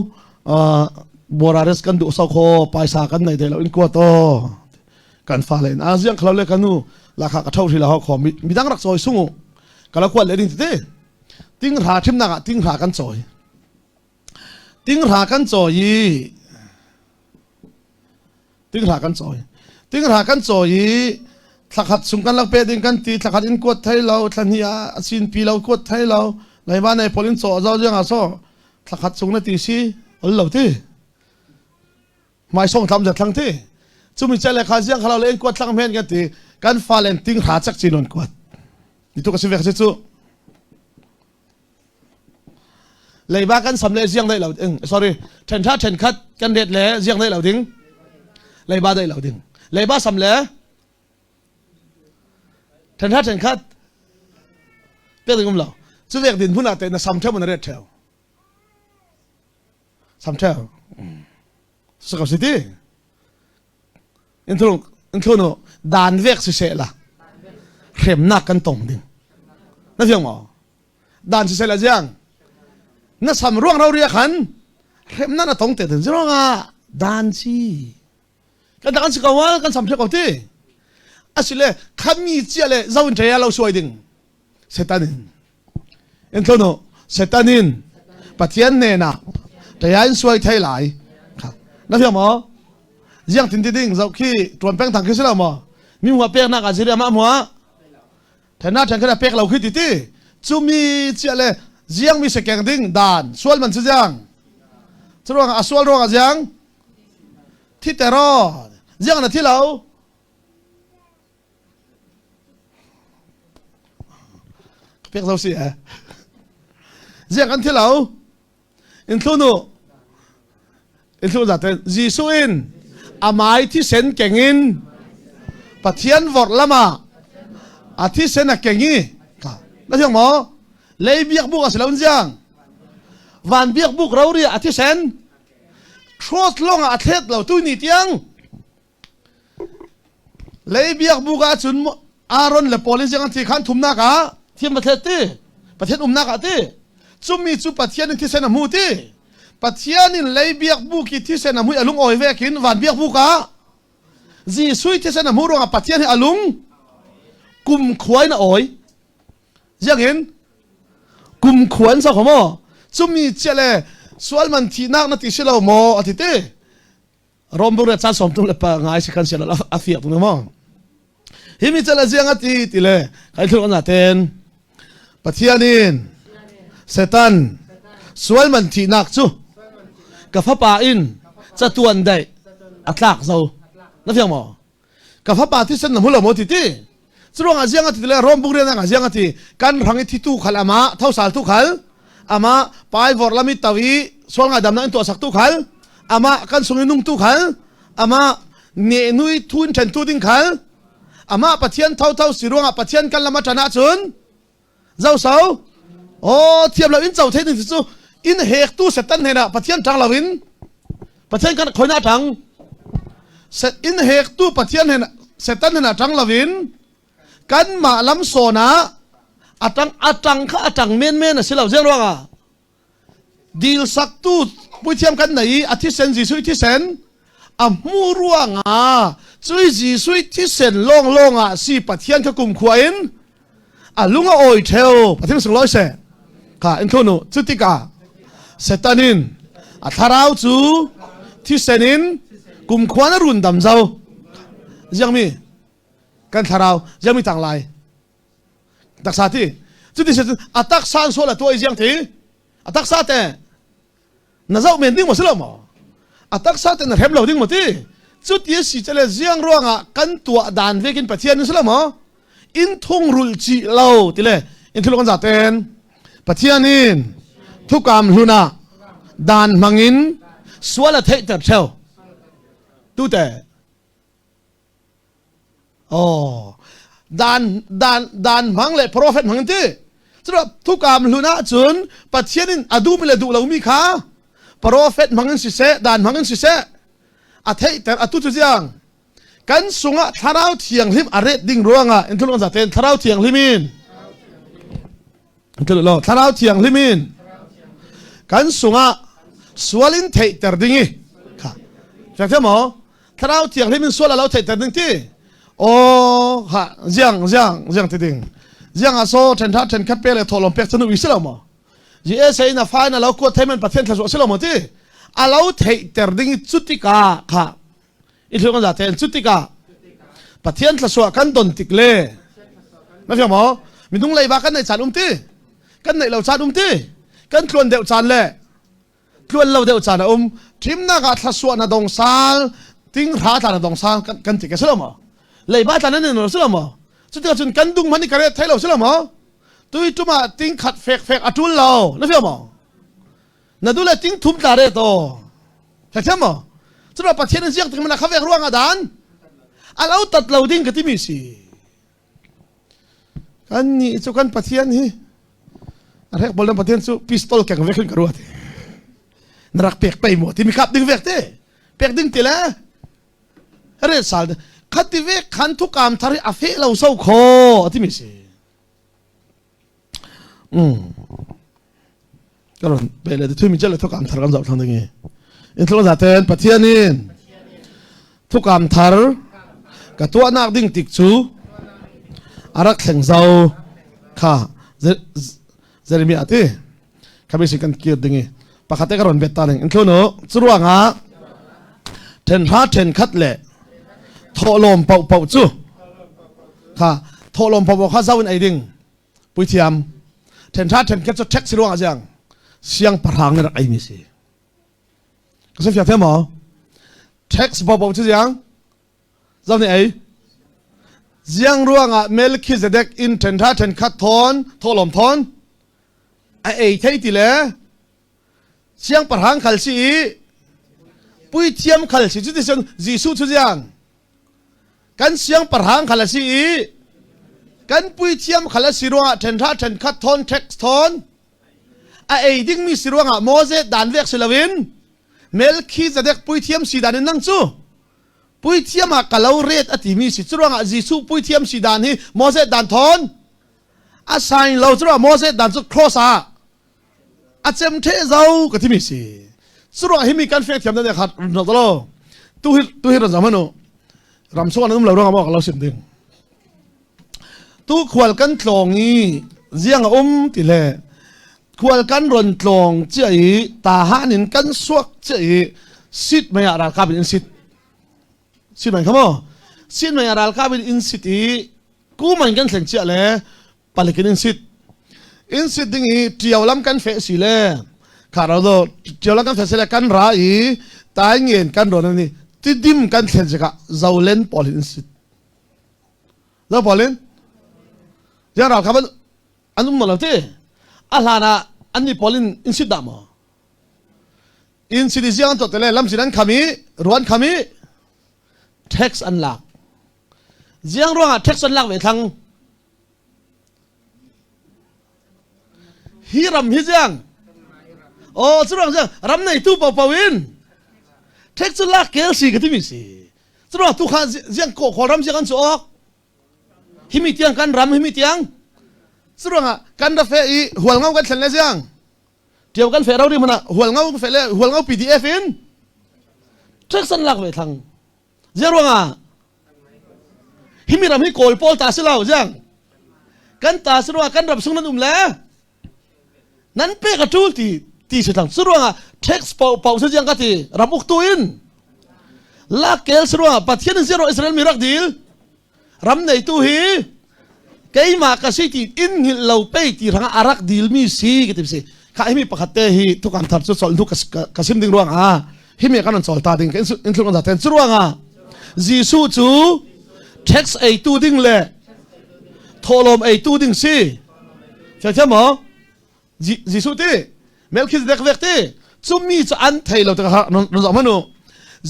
bora res kan duh so kho paisa kan nei de lo in kuat o. Kan fale in aziang khalo le kanu lakha ka tho hri la ho kho midang rak chawi sungu kala kuat le ding tete ting hra thimnak ah ting hra kan chawi ting hra kan chawi ting hra kan chawi ting hra kan chawi thlakhat sung kan lak pe ding kan ti thlakhat in kuat thai lo thlahni a sin pi lo kuat thai lo leiba nei polin chaw zo jiang a so thlakhat sung na ti si ol lo ti Hmaisong tlam zat thlang ti. Cumi cel le kha ziang khalo le in kuat thlang men kan ti. Kan fa len ting hra chak chin on kuat. Ni tu ka si vek si cu. Leiba kan sam le ziang dai lo ding. Sorry, then tha then khat kan ret le ziang dai lo ding. Leiba dai lo ding. Leiba sam le then tha then khat pek ding um lo. Cu vek din hmun ah te na sam theo na ret theo. Samthel. Saka si ti. In thulung in thunu dan vek si se la. Hremnak kan tong ding. Na fiang maw? Dan si se la jiang. Na sam ruang ro ria khan hremna na tong te tin zirong dan si. Kan tak an si ko wa kan sam thek ko ti. Asile khami chia le zaun ṭe lo suai ding. Satan in. In thunu Satan in Pathian hnenah ṭaya in suai thei lai. Na fiang maw? Ziang tin ti ding zoh khi ṭuan peng thang khi si lo maw? Mi hua pek nak ah ziri amah hua. Thena ṭhen kha pek lo khi ti ti. Cu mi chia le ziang mi sekeng ding dan sual man si ziang. Curuang a sual ruang ah ziang thi tero ziang na thi lo. Pek zo si eh. Ziang kan thi lo. In thlu nu. In thlu zaten Jesuh in amai thisen keng in Pathian vorh lama a thisen a keng i na thiang maw lei biak buk a si lo ziang van biak buk rori a thisen cross lawng ah a thlet lo tu ni tiang Lei biakbuk ah cun Aaron le Paul in ziang an ti khan thumnak ah thiam va thlet ti Pathian umnak ah ti cumi cu Pathian in thisen a hmu ti Pathian in lei biakbuk i thisen a hmu i a lung awi ve khin van biakbuk ah Jesuh i thisen a hmu ruangah Pathian hi a lung kum khua in a awi ziang in kum khua in sau maw cumi chia le sual man thihnak na ti si lo maw a ti ti Rom bu caan som tum le pa ngai si kan sian a fiak tung mo hi mi chala ziang ati ti le kai thlu na ten Pathian in Satan sual man thi nak chu ka fapa in chatuan dai atlak zo na fiang mo ka fapa thisen na hmu lo maw ti ti curuangah ziang ati le Rom buk rian ah ziang ati kan rang i thitu khal ama thosal tu khal ama pai vor lami tawi sual ngai damnak in tuah sak tu khal ama kan sung i nung tu khal ama ne nui thun then tu ding khal ama Pathian tho tho si ruangah Pathian kan lama ṭan ahcun zo so oh thiam lo in co the ding cu in hek tu setan hena Pathian ṭang lo in Pathian kan khoina ṭang set in hek tu Pathian hena setan hena ṭang lo in kan mah lam sawn ah atang atang kha atang men men a si lo zel ruangah dil sak tu puithiam kan nei i a thisen Jesuh thisen. A hmu ruangah cui Jesuh thisen lawnglawng ah si Pathian kha kumkhua in a lung a awi theo. Pathian sunglawi seh. Kha in thunu cu tikah Satan in a thlarau cu thisen in kumkhua na run dam zo. Ziang mi kan thlarau ziang mi tang lai. Taksa ti. Cuti se a taksa an sual a tuah i ziang ti. A taksa te na zoh men ding maw si lo maw a taksa te na hrem lo ding maw ti cu ti a si cale ziang ruangah kan tuah dan vekin Pathian si lo maw in thung rulh chih lo tile in thil kan zaten Pathian in thukam hluna dan hmangin sual a theihter theo tu te Oh, dan dan dan hmang le prophet hmang ti. Cura thukam hlun ahcun Pathian in a duhmi le duh lomi kha prophet hmang in siseh, dan hmang in siseh, a theihter atu cu ziang kan sungah thlarau thianghlim a ret ding ruangah in thulung zaten thlarau thianghlim in lo thlarau thianghlim in kan sungah sual in theihter ding i kha fiang maw thlarau thianghlim in sual a lo theihter ding ti aw ha ziang ziang ziang ti ding ziang a so then tha then khat pe le tholom pek chanu wi si lo maw GSA na fa na lo kuat theiman pathian thla si lo maw ti a lo theihter ding i cutika kha i thlu kan za ten cutika pathian thla kan don tik le na fiang maw minung leiba kan nei caan um ti kan neih lo caan um ti kan tluan deuh caan le tluan lo deuh caan a um thimnak ah thlasuah na dong sal ting hra tla na dong sal kan ti ka si lo maw leiba tla na nen lo si lo maw cutikah cun kan dung man i ka ret thai lo si lo maw tui tum ah ting khat fek fek a tul lo na fiang maw na du le ting thum tla re to Thei maw? Culo Pathian in ziak tik mana kha vek ruang ah dan a lo tat lo ding ka timi si. Kan nih cu kan Pathian hi a rek bol Pathian cu pistol keng vek hin ka ruat. Na rak pek pei mu timi kap ding vek te. Pek ding ti le re sal khati vek khan thu kam thar hi a fe lo so kho timi si. Karon pe le thu mi chel thukam thar kan zau thang ding in thlo za ten Pathian in thukam thar ka tuah nak ding tik chu arak thleng zau kha Jeremiah ati khabi sin kan kir ding i pakhat te ka ron bet ta ding in thlo no churuanga then hra then khat le thawhlawm pau pau chu kha thawhlawm pau pau kha zau in ei ding puithiam ṭhenṭha ṭhenkhat cu ṭhek si ruangah siang siangpahrang nih rak eimi si ka si fiang thiam maw tax bobo cu ziang zau nih ei ziang ruangah Melchizedek in ṭhenṭha ṭhenkhat thawn thawhlawm thawn a ei thei ti le siangpahrang khal si i puithiam khal si cuti cun Jesuh cu ziang kan siangpahrang khal a si i kan puithiam khal a si ruangah ṭhenhra ṭhenkhat thawn tax thawn a ei dingmi si ruangah Moses dan vek si loin Melchizedek puithiam si dan in nang cu puithiam ah ka lo ret a timi si cu ruangah Jesuh puithiam si dan hi Moses dan thawn a sign lo cu ruangah Moses dan cu cross ah a cem the zo ka timi si curuang himi kan fek thiam na khat no lo tu hi tu hi ran zamanu ram chuan um lo rong amo lo sim ding tu khual kan tlong i ziang a um ti le khual kan ron tlong chia i ta han in kan suak chia i sit mai ah ralkap in sit sit mai khamo sit mai ah ralkap in sit i ku man kan thleng chia le palik in sit in sit ding i ṭio lam kan feh si le kha ro do ṭio lam kan feh si le kan ra i tai ngen kan ron ani tidim kan thlen sikah zolen pawl in sit zo pawl in ziang ral kha an um lo ti a hlan ah an ni pawl in in sit dah maw in sit i ziang to te le lam sin an kham i ruan kham i tax an lak ziang ruangah tax an lak ve thlang Hi ram hi ziang oh cu ruang ziang ram neitu paohpaoh in ṭhek cu lak kel si ka timi si cu ruang tu kha ziang kaw kawlram ziang an cu awk himi tiang kan ram himi tiang cu ruangah kan ra fe i hualngo kan thlen le ziang ṭio kan fe ro ri hmana hualngo fe le hualngo PDF in Tax an lak ve thlang. Zia ruangah himi ram hi Kawl pawl ta si lo ziang kan ta si ruangah kan ram sung nan um le nan pek a ṭul ti ti si thlang. Cu ruangah tax pau pau si ziang ka ti ram uktu in lak kel si ruangah Pathian in zero Israel mi rak dil ram neitu hi keimah ka si ti in hngilh lo pei ti rangah a rak dilmi si ka ti si kha himi pakhat te hi thukam thar cu chol hnu ka sim ding ruang ah himi kan chol ta ding in thlung an ten cu ruang ah Jesuh cu tax eitu ding le thawhlawm eitu ding si thiam maw Jesuh ti Melchizedek vek ti cu mi cu an thei lo tikah nan zoh manu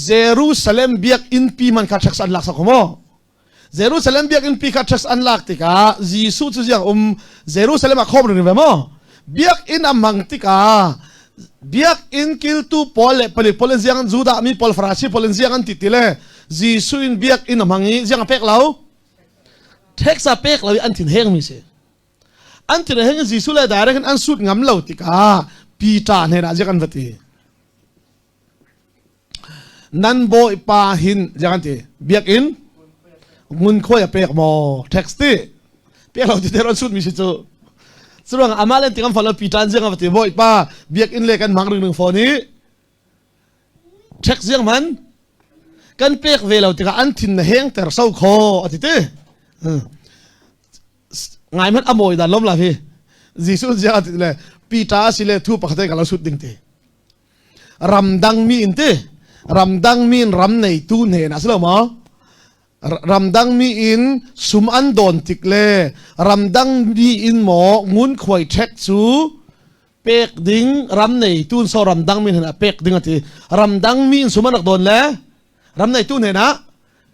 Jerusalem biakinn pi man kha tax an lak sak maw Jerusalem biakinn pi kha tax an lak tikah Jesuh cu ziang um Jerusalem ah khom ring ve maw biakinn a mang tikah biakinn kiltu pawl le palik pawl in ziang Judah mi pawl Farasi pawl in ziang an ti ti le Jesuh in biakinn a hmang i ziang a pek lo tax a pek lo i an thin heng mi si An ti heng Jesuh le direct in an sut ngam lo tikah Peter hnenah ziak an va ti. Nan bawipa hin ziak an ti biakinn ngunkhuai a pek maw tax ti pek lo ti te an sut mi si cu curuang amah len tikam falo Peter an ziak an va ti bawipa biakinn le kan mang ring ring fawn i tax ziang man kan pek ve lo tikah an thin na heng ter so kho ati ti ngai hmanh a mawi dan lom la hi Jesuh zia ti le Peter si le thu pakhat ka lo sut ding ti ramdang mi in ti ramdang mi in ram nei tu hne na silo maw ramdang mi in sum an don tik le ramdang mi in maw ngun khuai thek chu pek ding ram nei tun so ramdang mi hna pek ding ati ramdang mi in sum an rak don le ram nei tu hne na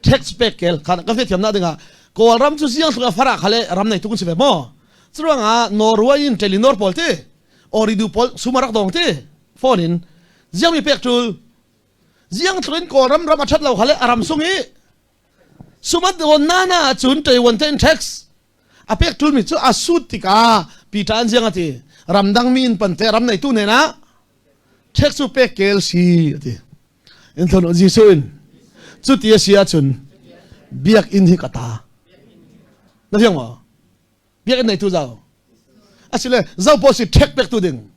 tax pek kel khan ka fe thiam na dinga Kawlram chu siang thluka fara khale ram nei tu kun si ve mo chuanga Norway in Telenor pol ti Oridu pol sumarak dong ti phone in ziang mi pek tul ziang thluin Kawlram ram athat lo khale aram sung i sumat on na na chun Taiwan ten tax a pek tul mi chu a sut tika Peter an ziang ati ramdang mi in pante ram nei tu ne na tax chu pek kel si ati In thon Jesuh in cuti a si ahcun biakinn hi ka ta. Na fiang maw? Biakinn nei tu zau. Asile zau pawl si ṭhek pek tu ding.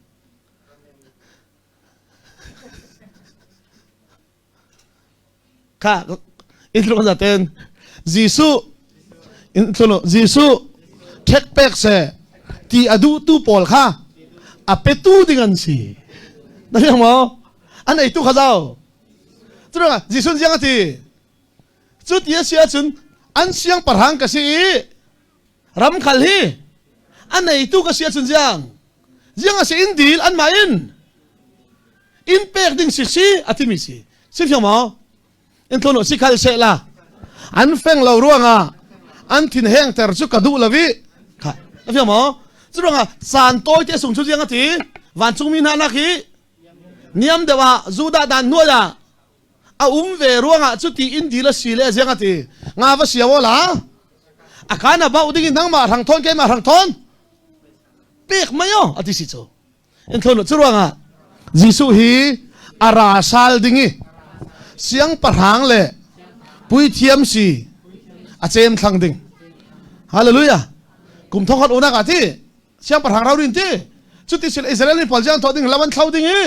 Kha in tluk an zaten Jesuh in thun Jesuh ṭhek pek seh ti a duhtu pawl kha a petu ding an si. Na fiang maw? An eitu kha zau. Curuangah Jesuh ziang a ti? Cu ti a si ahcun an siangpahrang ka si i ramkhal hi a neitu ka si ahcun ziang ziang a si in dil anmah in in pek ding si si a timi si si fiang maw in thlun si khal seh la an feng lo ruangah an thin heng ter cu ka duh lo i kha a fiang maw cu ruangah caan tawi te sung cu ziang a ti vancungmi hna nak hi niam deuh ah Judah dan hnuai ah a um ve ruangah cu ti in dil a si le ziang a ti nga va sia la a kan a bauh ding in nangmah rang thawn keimah rang thawn pek mai o a ti si cu in thlon cu ruangah Jesuh hi a ra sal ding i siangpahrang le puithiam si a cem thlang ding hallelujah kum thong khat unak ah ti siangpahrang raurin ti cuti sil Israel mi pawl jiang tho ding lawan thlo ding i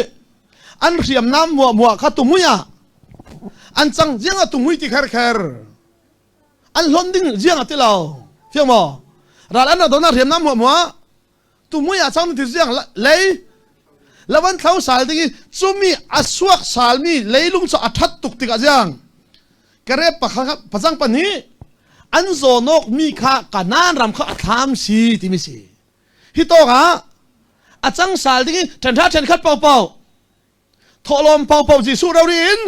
an hriamnam muah muah kha tumui ah an cang jiang a tumui ti kher kher an hlon ding jiang a ti lo fiang maw ral an rak dona hriamnam muah muah tumui ah cang ti ziang lei lawan thlo sal ding i cumi a suak salmi leilung cu a that tuk tikah ziang kare pachang pahnih an zawnawk mi kha Kanaan ram kha a thlam si timi si hi tawk ah a cang sal ding i ṭhenṭha ṭhenkhat paohpaoh thawhlawm paohpaoh Jesuh rori in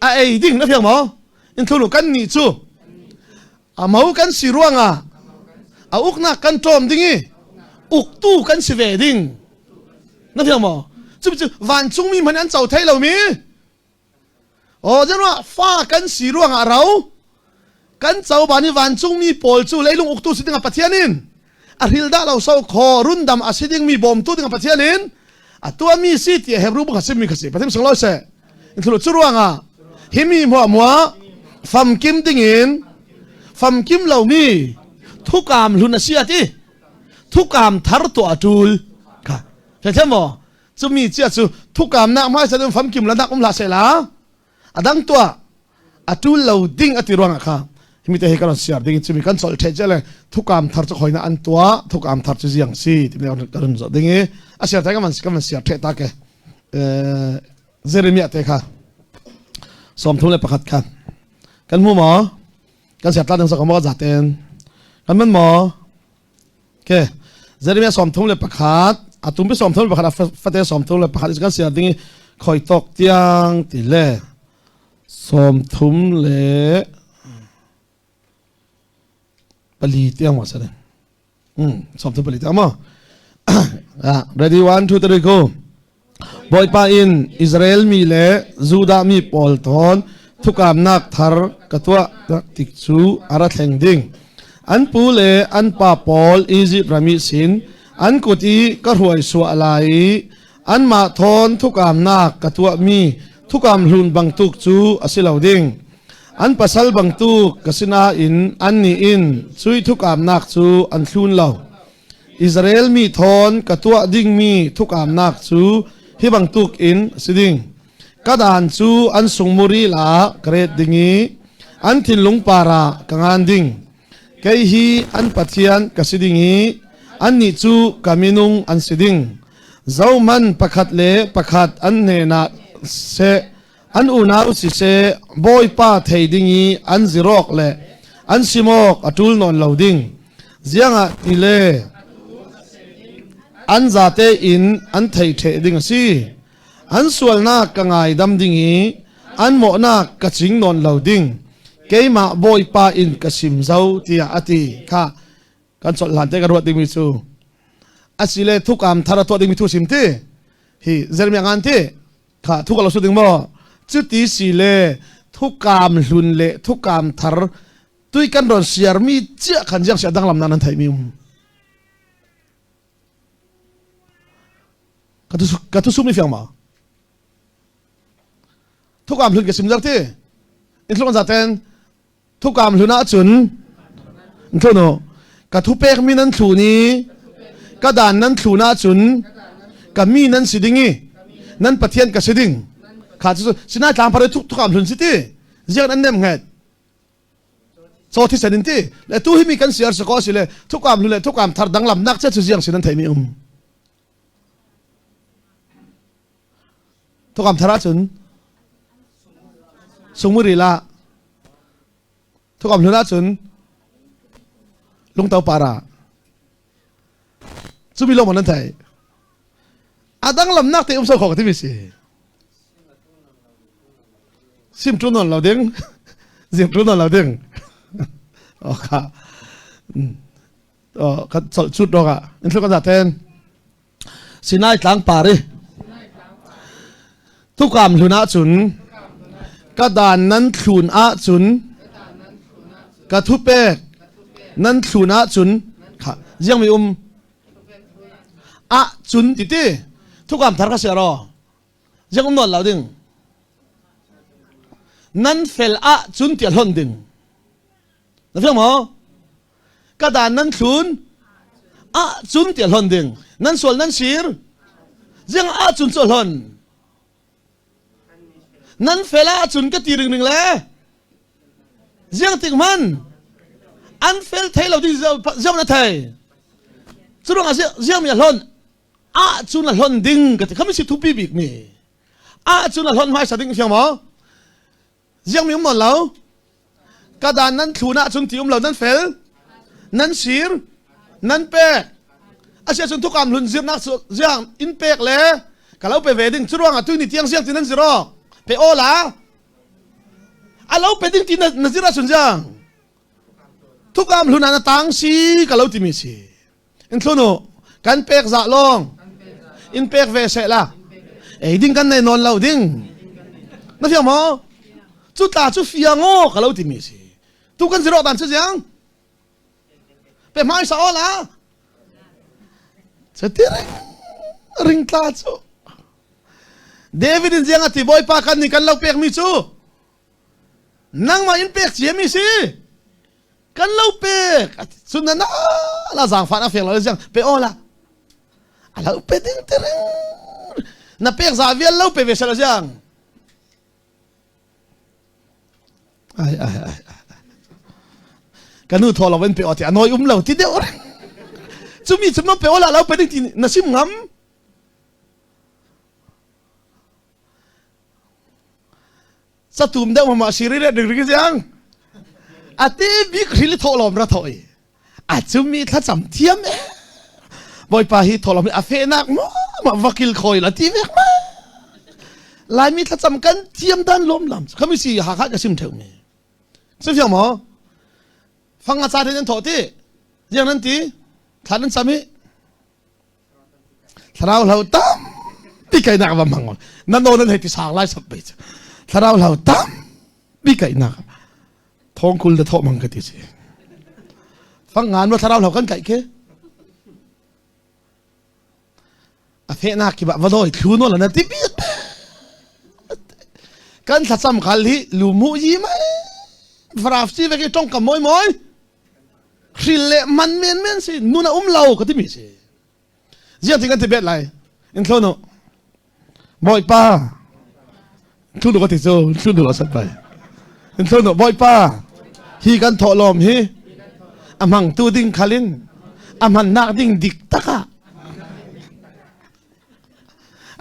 a ei ding na fiang maw in thulu kan nih cu a mo kan si ruangah a uknak kan ṭawm ding i uktu kan si ve ding na fiang maw cu cu vancungmi hmanh an co thei lomi Aw zeruah fa kan si ruangah ro kan co ban i vancungmi pawl cu leilung uktu si dingah Pathian in a hril dah lo so khaw rundam a si dingmi bawmtu dingah Pathian in a tuahmi si ti Hebrew bu kha simmi kha si Pathian sunglawi seh. Thulu cu ruangah himi hmuahhmuah famkim dingin famkim lomi thukam hlun a si a ti. Thukam thar tuah a ṭul. Kha. Theithiam maw? Cumi cia cu thukam nak hmaisa ding famkim la nak um hlah sehla. A dang tuah a ṭul lo ding a ti ruangah kha himi te hi kan siar ding cumi kan colh ṭhe le thukam thar cu khoina an tuah thukam thar cu ziang si timi kan run zoh ding i a siar thai kan kan siar ṭhe ta ke Jeremiah te kha 31 kha kan hmu maw kan siar tla ding sa ko maw zaten kan man maw ke Jeremiah 31 atumpi 31 fate 31 kan siar ding i khoi tok tiang ti le 34 tiang ma sa 34 tiang ma. Ready, one, two, three, go. Bawipa in Israel mi le Judah mi pawl tawn thukamnak thar ka tuah tik cu a ra thleng ding. An pu le an pa pawl Egypt rami sin an kut i ka hruai suah lai i anmah thawn thukamnak ka tuahmi thukam hlun bangtuk cu a si lo ding. An pasal bangtuk ka sinain annih in cui thukamnak cu an thlun lo. Israel mi thawn ka tuah dingmi thukamnak cu hi bantuk in a si ding. Ka dan cu an sungmuri la ka ret ding i an thinlung par ah ka ngan ding. Kei hi an Pathian ka si ding i annih cu ka minung an si ding. Zohman pakhat le pakhat an hnenah seh, an unau siseh, Bawipa thei ding i an zirawk le an simawk a ṭul nawn lo ding. Ziangah ti le an zate in an thei ṭheh ding a si. An sualnak ka ngaidam ding i an mawhnak ka cing nawn lo ding. Keimah Bawipa in ka sim zau tiah a ti. Kha kan colh hlan te ka ruat dingmi cu asile thukam thar a tuah dingmi thu sim ti hi Jeremiah ngan ti kha thu ka lo su ding maw cuti si le thukam hlun le thukam thar tui kan ron siar mi chia khan jiang sia danglam nan an thei mi um ka thu sum ni fiang ma thukam hlun ka sim zar ti in thlung za ten thukam hlun ah cun thluno ka thu pek mi nan thlu ni ka dan nan thlu na cun ka mi nan si ding i nan pathian ka si ding kha cu sinai tlang pare thuk thukam hlun si ti ziang an nem nget chaw thisen in ti le tu hi mi kan siar sako si le thukam hlun le thukam thar danglam nak che chu ziang sin an thei mi um thukam thar ahcun sungmuri la thukam hlun ahcun lungto para chumi lo man an thei adang lam nak te um so kho ka ti mi si Sim ṭun nawn lo ding. Zing ṭun nawn lo ding. Oh kha. Oh kan colh cut dok ah. In thluk an zaten. Sinai tlang par i. Tukam hlun ahcun ka dan nan thlun ahcun ka thupek nan thlun ahcun kha ziang mi um ah cun ti ti thukam thar ka sia ro Ziang um nawl lo ding. Nan fel ah cun ti a hlonh ding. Na fiang maw? Ka dan nan thlun ah cun ti a hlonh ding. Nan sual nan sir. Ziang ah cun cu a hlonh. Nan fel ah cun ka ti ring ring le. Ziang tik man an fel thei lo ding ziang na thei. Cu ruangah ziang mi a hlonh. Ah cun a hlon ding ka ti khami si thupi bik mi ah cun a hlon hmaisa ding fiang maw ziang mi um nawn lo ka dan nan thlun ah cun ti um lo nan fel nan sir nan pek asia cun thukam hlun zirnak ziang in pek le ka lo pe ve ding cu ruangah tu ni tiang ziang ti nan ziro pe ola a lo pe ding ti na zir ahcun ziang thukam hlun ah na tang si ka lo timi si In thlunu kan pek zah lawng in pek ve seh la ei ding kan nei nawn lo ding na fiang maw cu tla cu fiang aw ka lo timi si tu kan ziro dan cu ziang pe hmai sa ola chati ring ring tla cu. David in ziang ati Bawipa kan nih kan lo pek mi cu nangmah in pek cia mi si kan lo pek cun na na la zaangfah na fek lo ziang pe o la a lo pe ding tiring na pek za vial lo pe ve sala ziang ai ai ai kanu tho lo in pe o ti anoi um lo ti deuh reng chumi chum no pe o la lo pe ding ti na sim ngam Satum deuh ma siri le ding ring siang. Ate bik hril tholom ra thoi. A chumi thlacam thiam e. Bawipa hi tholom a fe nak mo ma vakil khoi la ti vek ma. Laimi thlacam kan thiam dan lom lam. Khami si ha kha ka sim theu mi. Si fiang mo? Fang a cha den tho ti. Jiang nan ti. Thlan nan cham hi. Thlarau hlo tampi kainak va hmang na nawl nan hei ti sang lai sap bei cu thlarau hlo tampi kainak thong kul da thawh mang ka ti si fang ngan wa thlarau hlo kan kaih ke a fehnak ki ba va doi thlu no la na ti bi kan thlacam khal hi lu mu yi mai faraf si ve ke tong kam moi moi hril le man men men si nun a um lo ka timi si ziang thing kan ti bet lai in thlo nu bawipa thlu nu ka ti cu thlu nu sat bai in thlo nu bawipa hi kan thawh lawm hi a hmang tu ding khalin a hman nak ding dik taka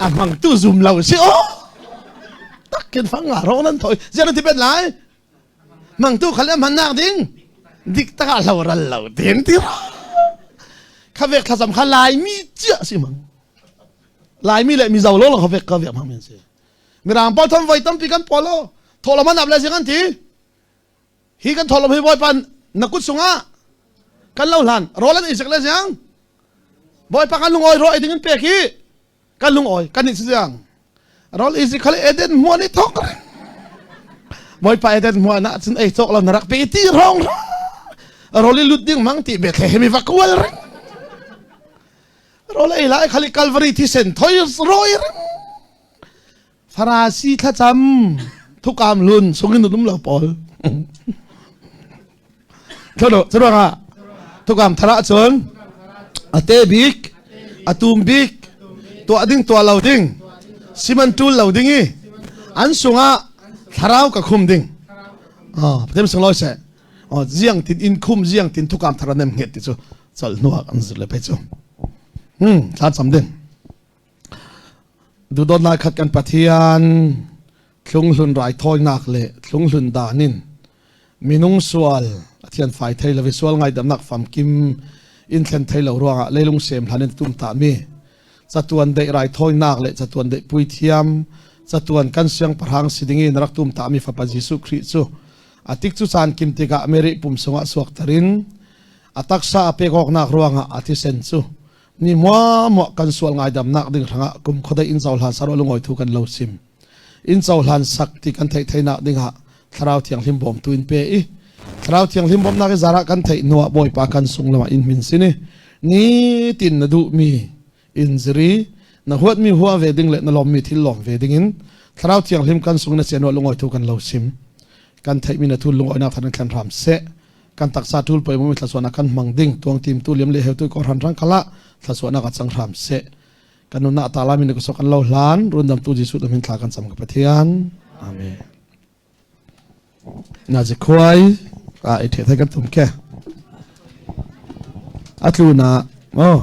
a hmang tu zum lo si o tak kin fang nga ro nan thoi ziang ti bet lai Mangtu khal le hmannak ding dik tak ah lo ral lo den ti kha vek thlacam kha Laimi cia si mang Laimi le Mizo lo lo kha vek ka vek mang men si Mirang pawl thon voi tampi kan pawl lo thawlom an ap le sing an ti hi kan thawlom hi bawipa na kut sungah kan lo hlan rawl an isek le siang bawipa kan lungawi ro ei ding in pek hi kan lungawi kan nih siang rawl isi khal eden hmuan i thok bawipa eden hmuan ah cun ei cawk lo na rak pe ti rong rawl i lut ding mang ti Bethlehem i va kual ring rawl ei lai khali Calvary thisen thoi roi ring Farasi thlacam thukam lun sungin um lo pawl Thlo curuangah thukam thara cun a te bik a tum bik tuah ding tuah lo ding siman tul lo ding i an sungah thlarau ka khum ding oh patem sung loi se oh ziang tin in khum ziang tin thukam thara nem nget ti chu chal hnuak an zir le pe chu thla cham ding Duhdawtnak khat kan Pathian thlunghlun raithawinak le thlunghlun dan in minung sual a thian fai thei lo i sual ngaidamnak famkim in thlen thei lo ruangah leilung sem hlan in tum tami catuan deih raithawinak le catuan deih puithiam catuan kan siangpahrang si ding in rak tum tami fapa Jesuh Khrih cu a tik cu caan kim tikah Mary pum sungah suak tarin a taksa a pek awknak ruangah a thisen cu ni muamuah kan sual ngaidamnak ding hrangah kum khuadei in cohlan saro lungawi thu kan lo sim in cohlan sak ti kan theih theinak dingah thlarau thianghlim bawmtu in pe i thlarau thianghlim bawmnak i zarah kan theih hnuah bawipa kan sung lamah in hmin sini ni tin na duhmi in ziri na huatmi hua ve ding le na lawmmi thil lawm ve ding in thlarau thianghlim kan sung na sianwa lungawi thu kan lo sim kan theihmi na thu lungawinak than thlen ram seh Kan taksa ṭul poi mumi thlasuahnak kan hmang ding tuang tim tu liam le heu tu ko hran rang kala thlasuahnak a cang hram seh. Kan nunnak ta lami ni kusok kan lo hlan rundam tu Jesuh min thla kan cam ka Pathian. Amen. Na je khuai a i the thai kan tum ke. Atlu na oh.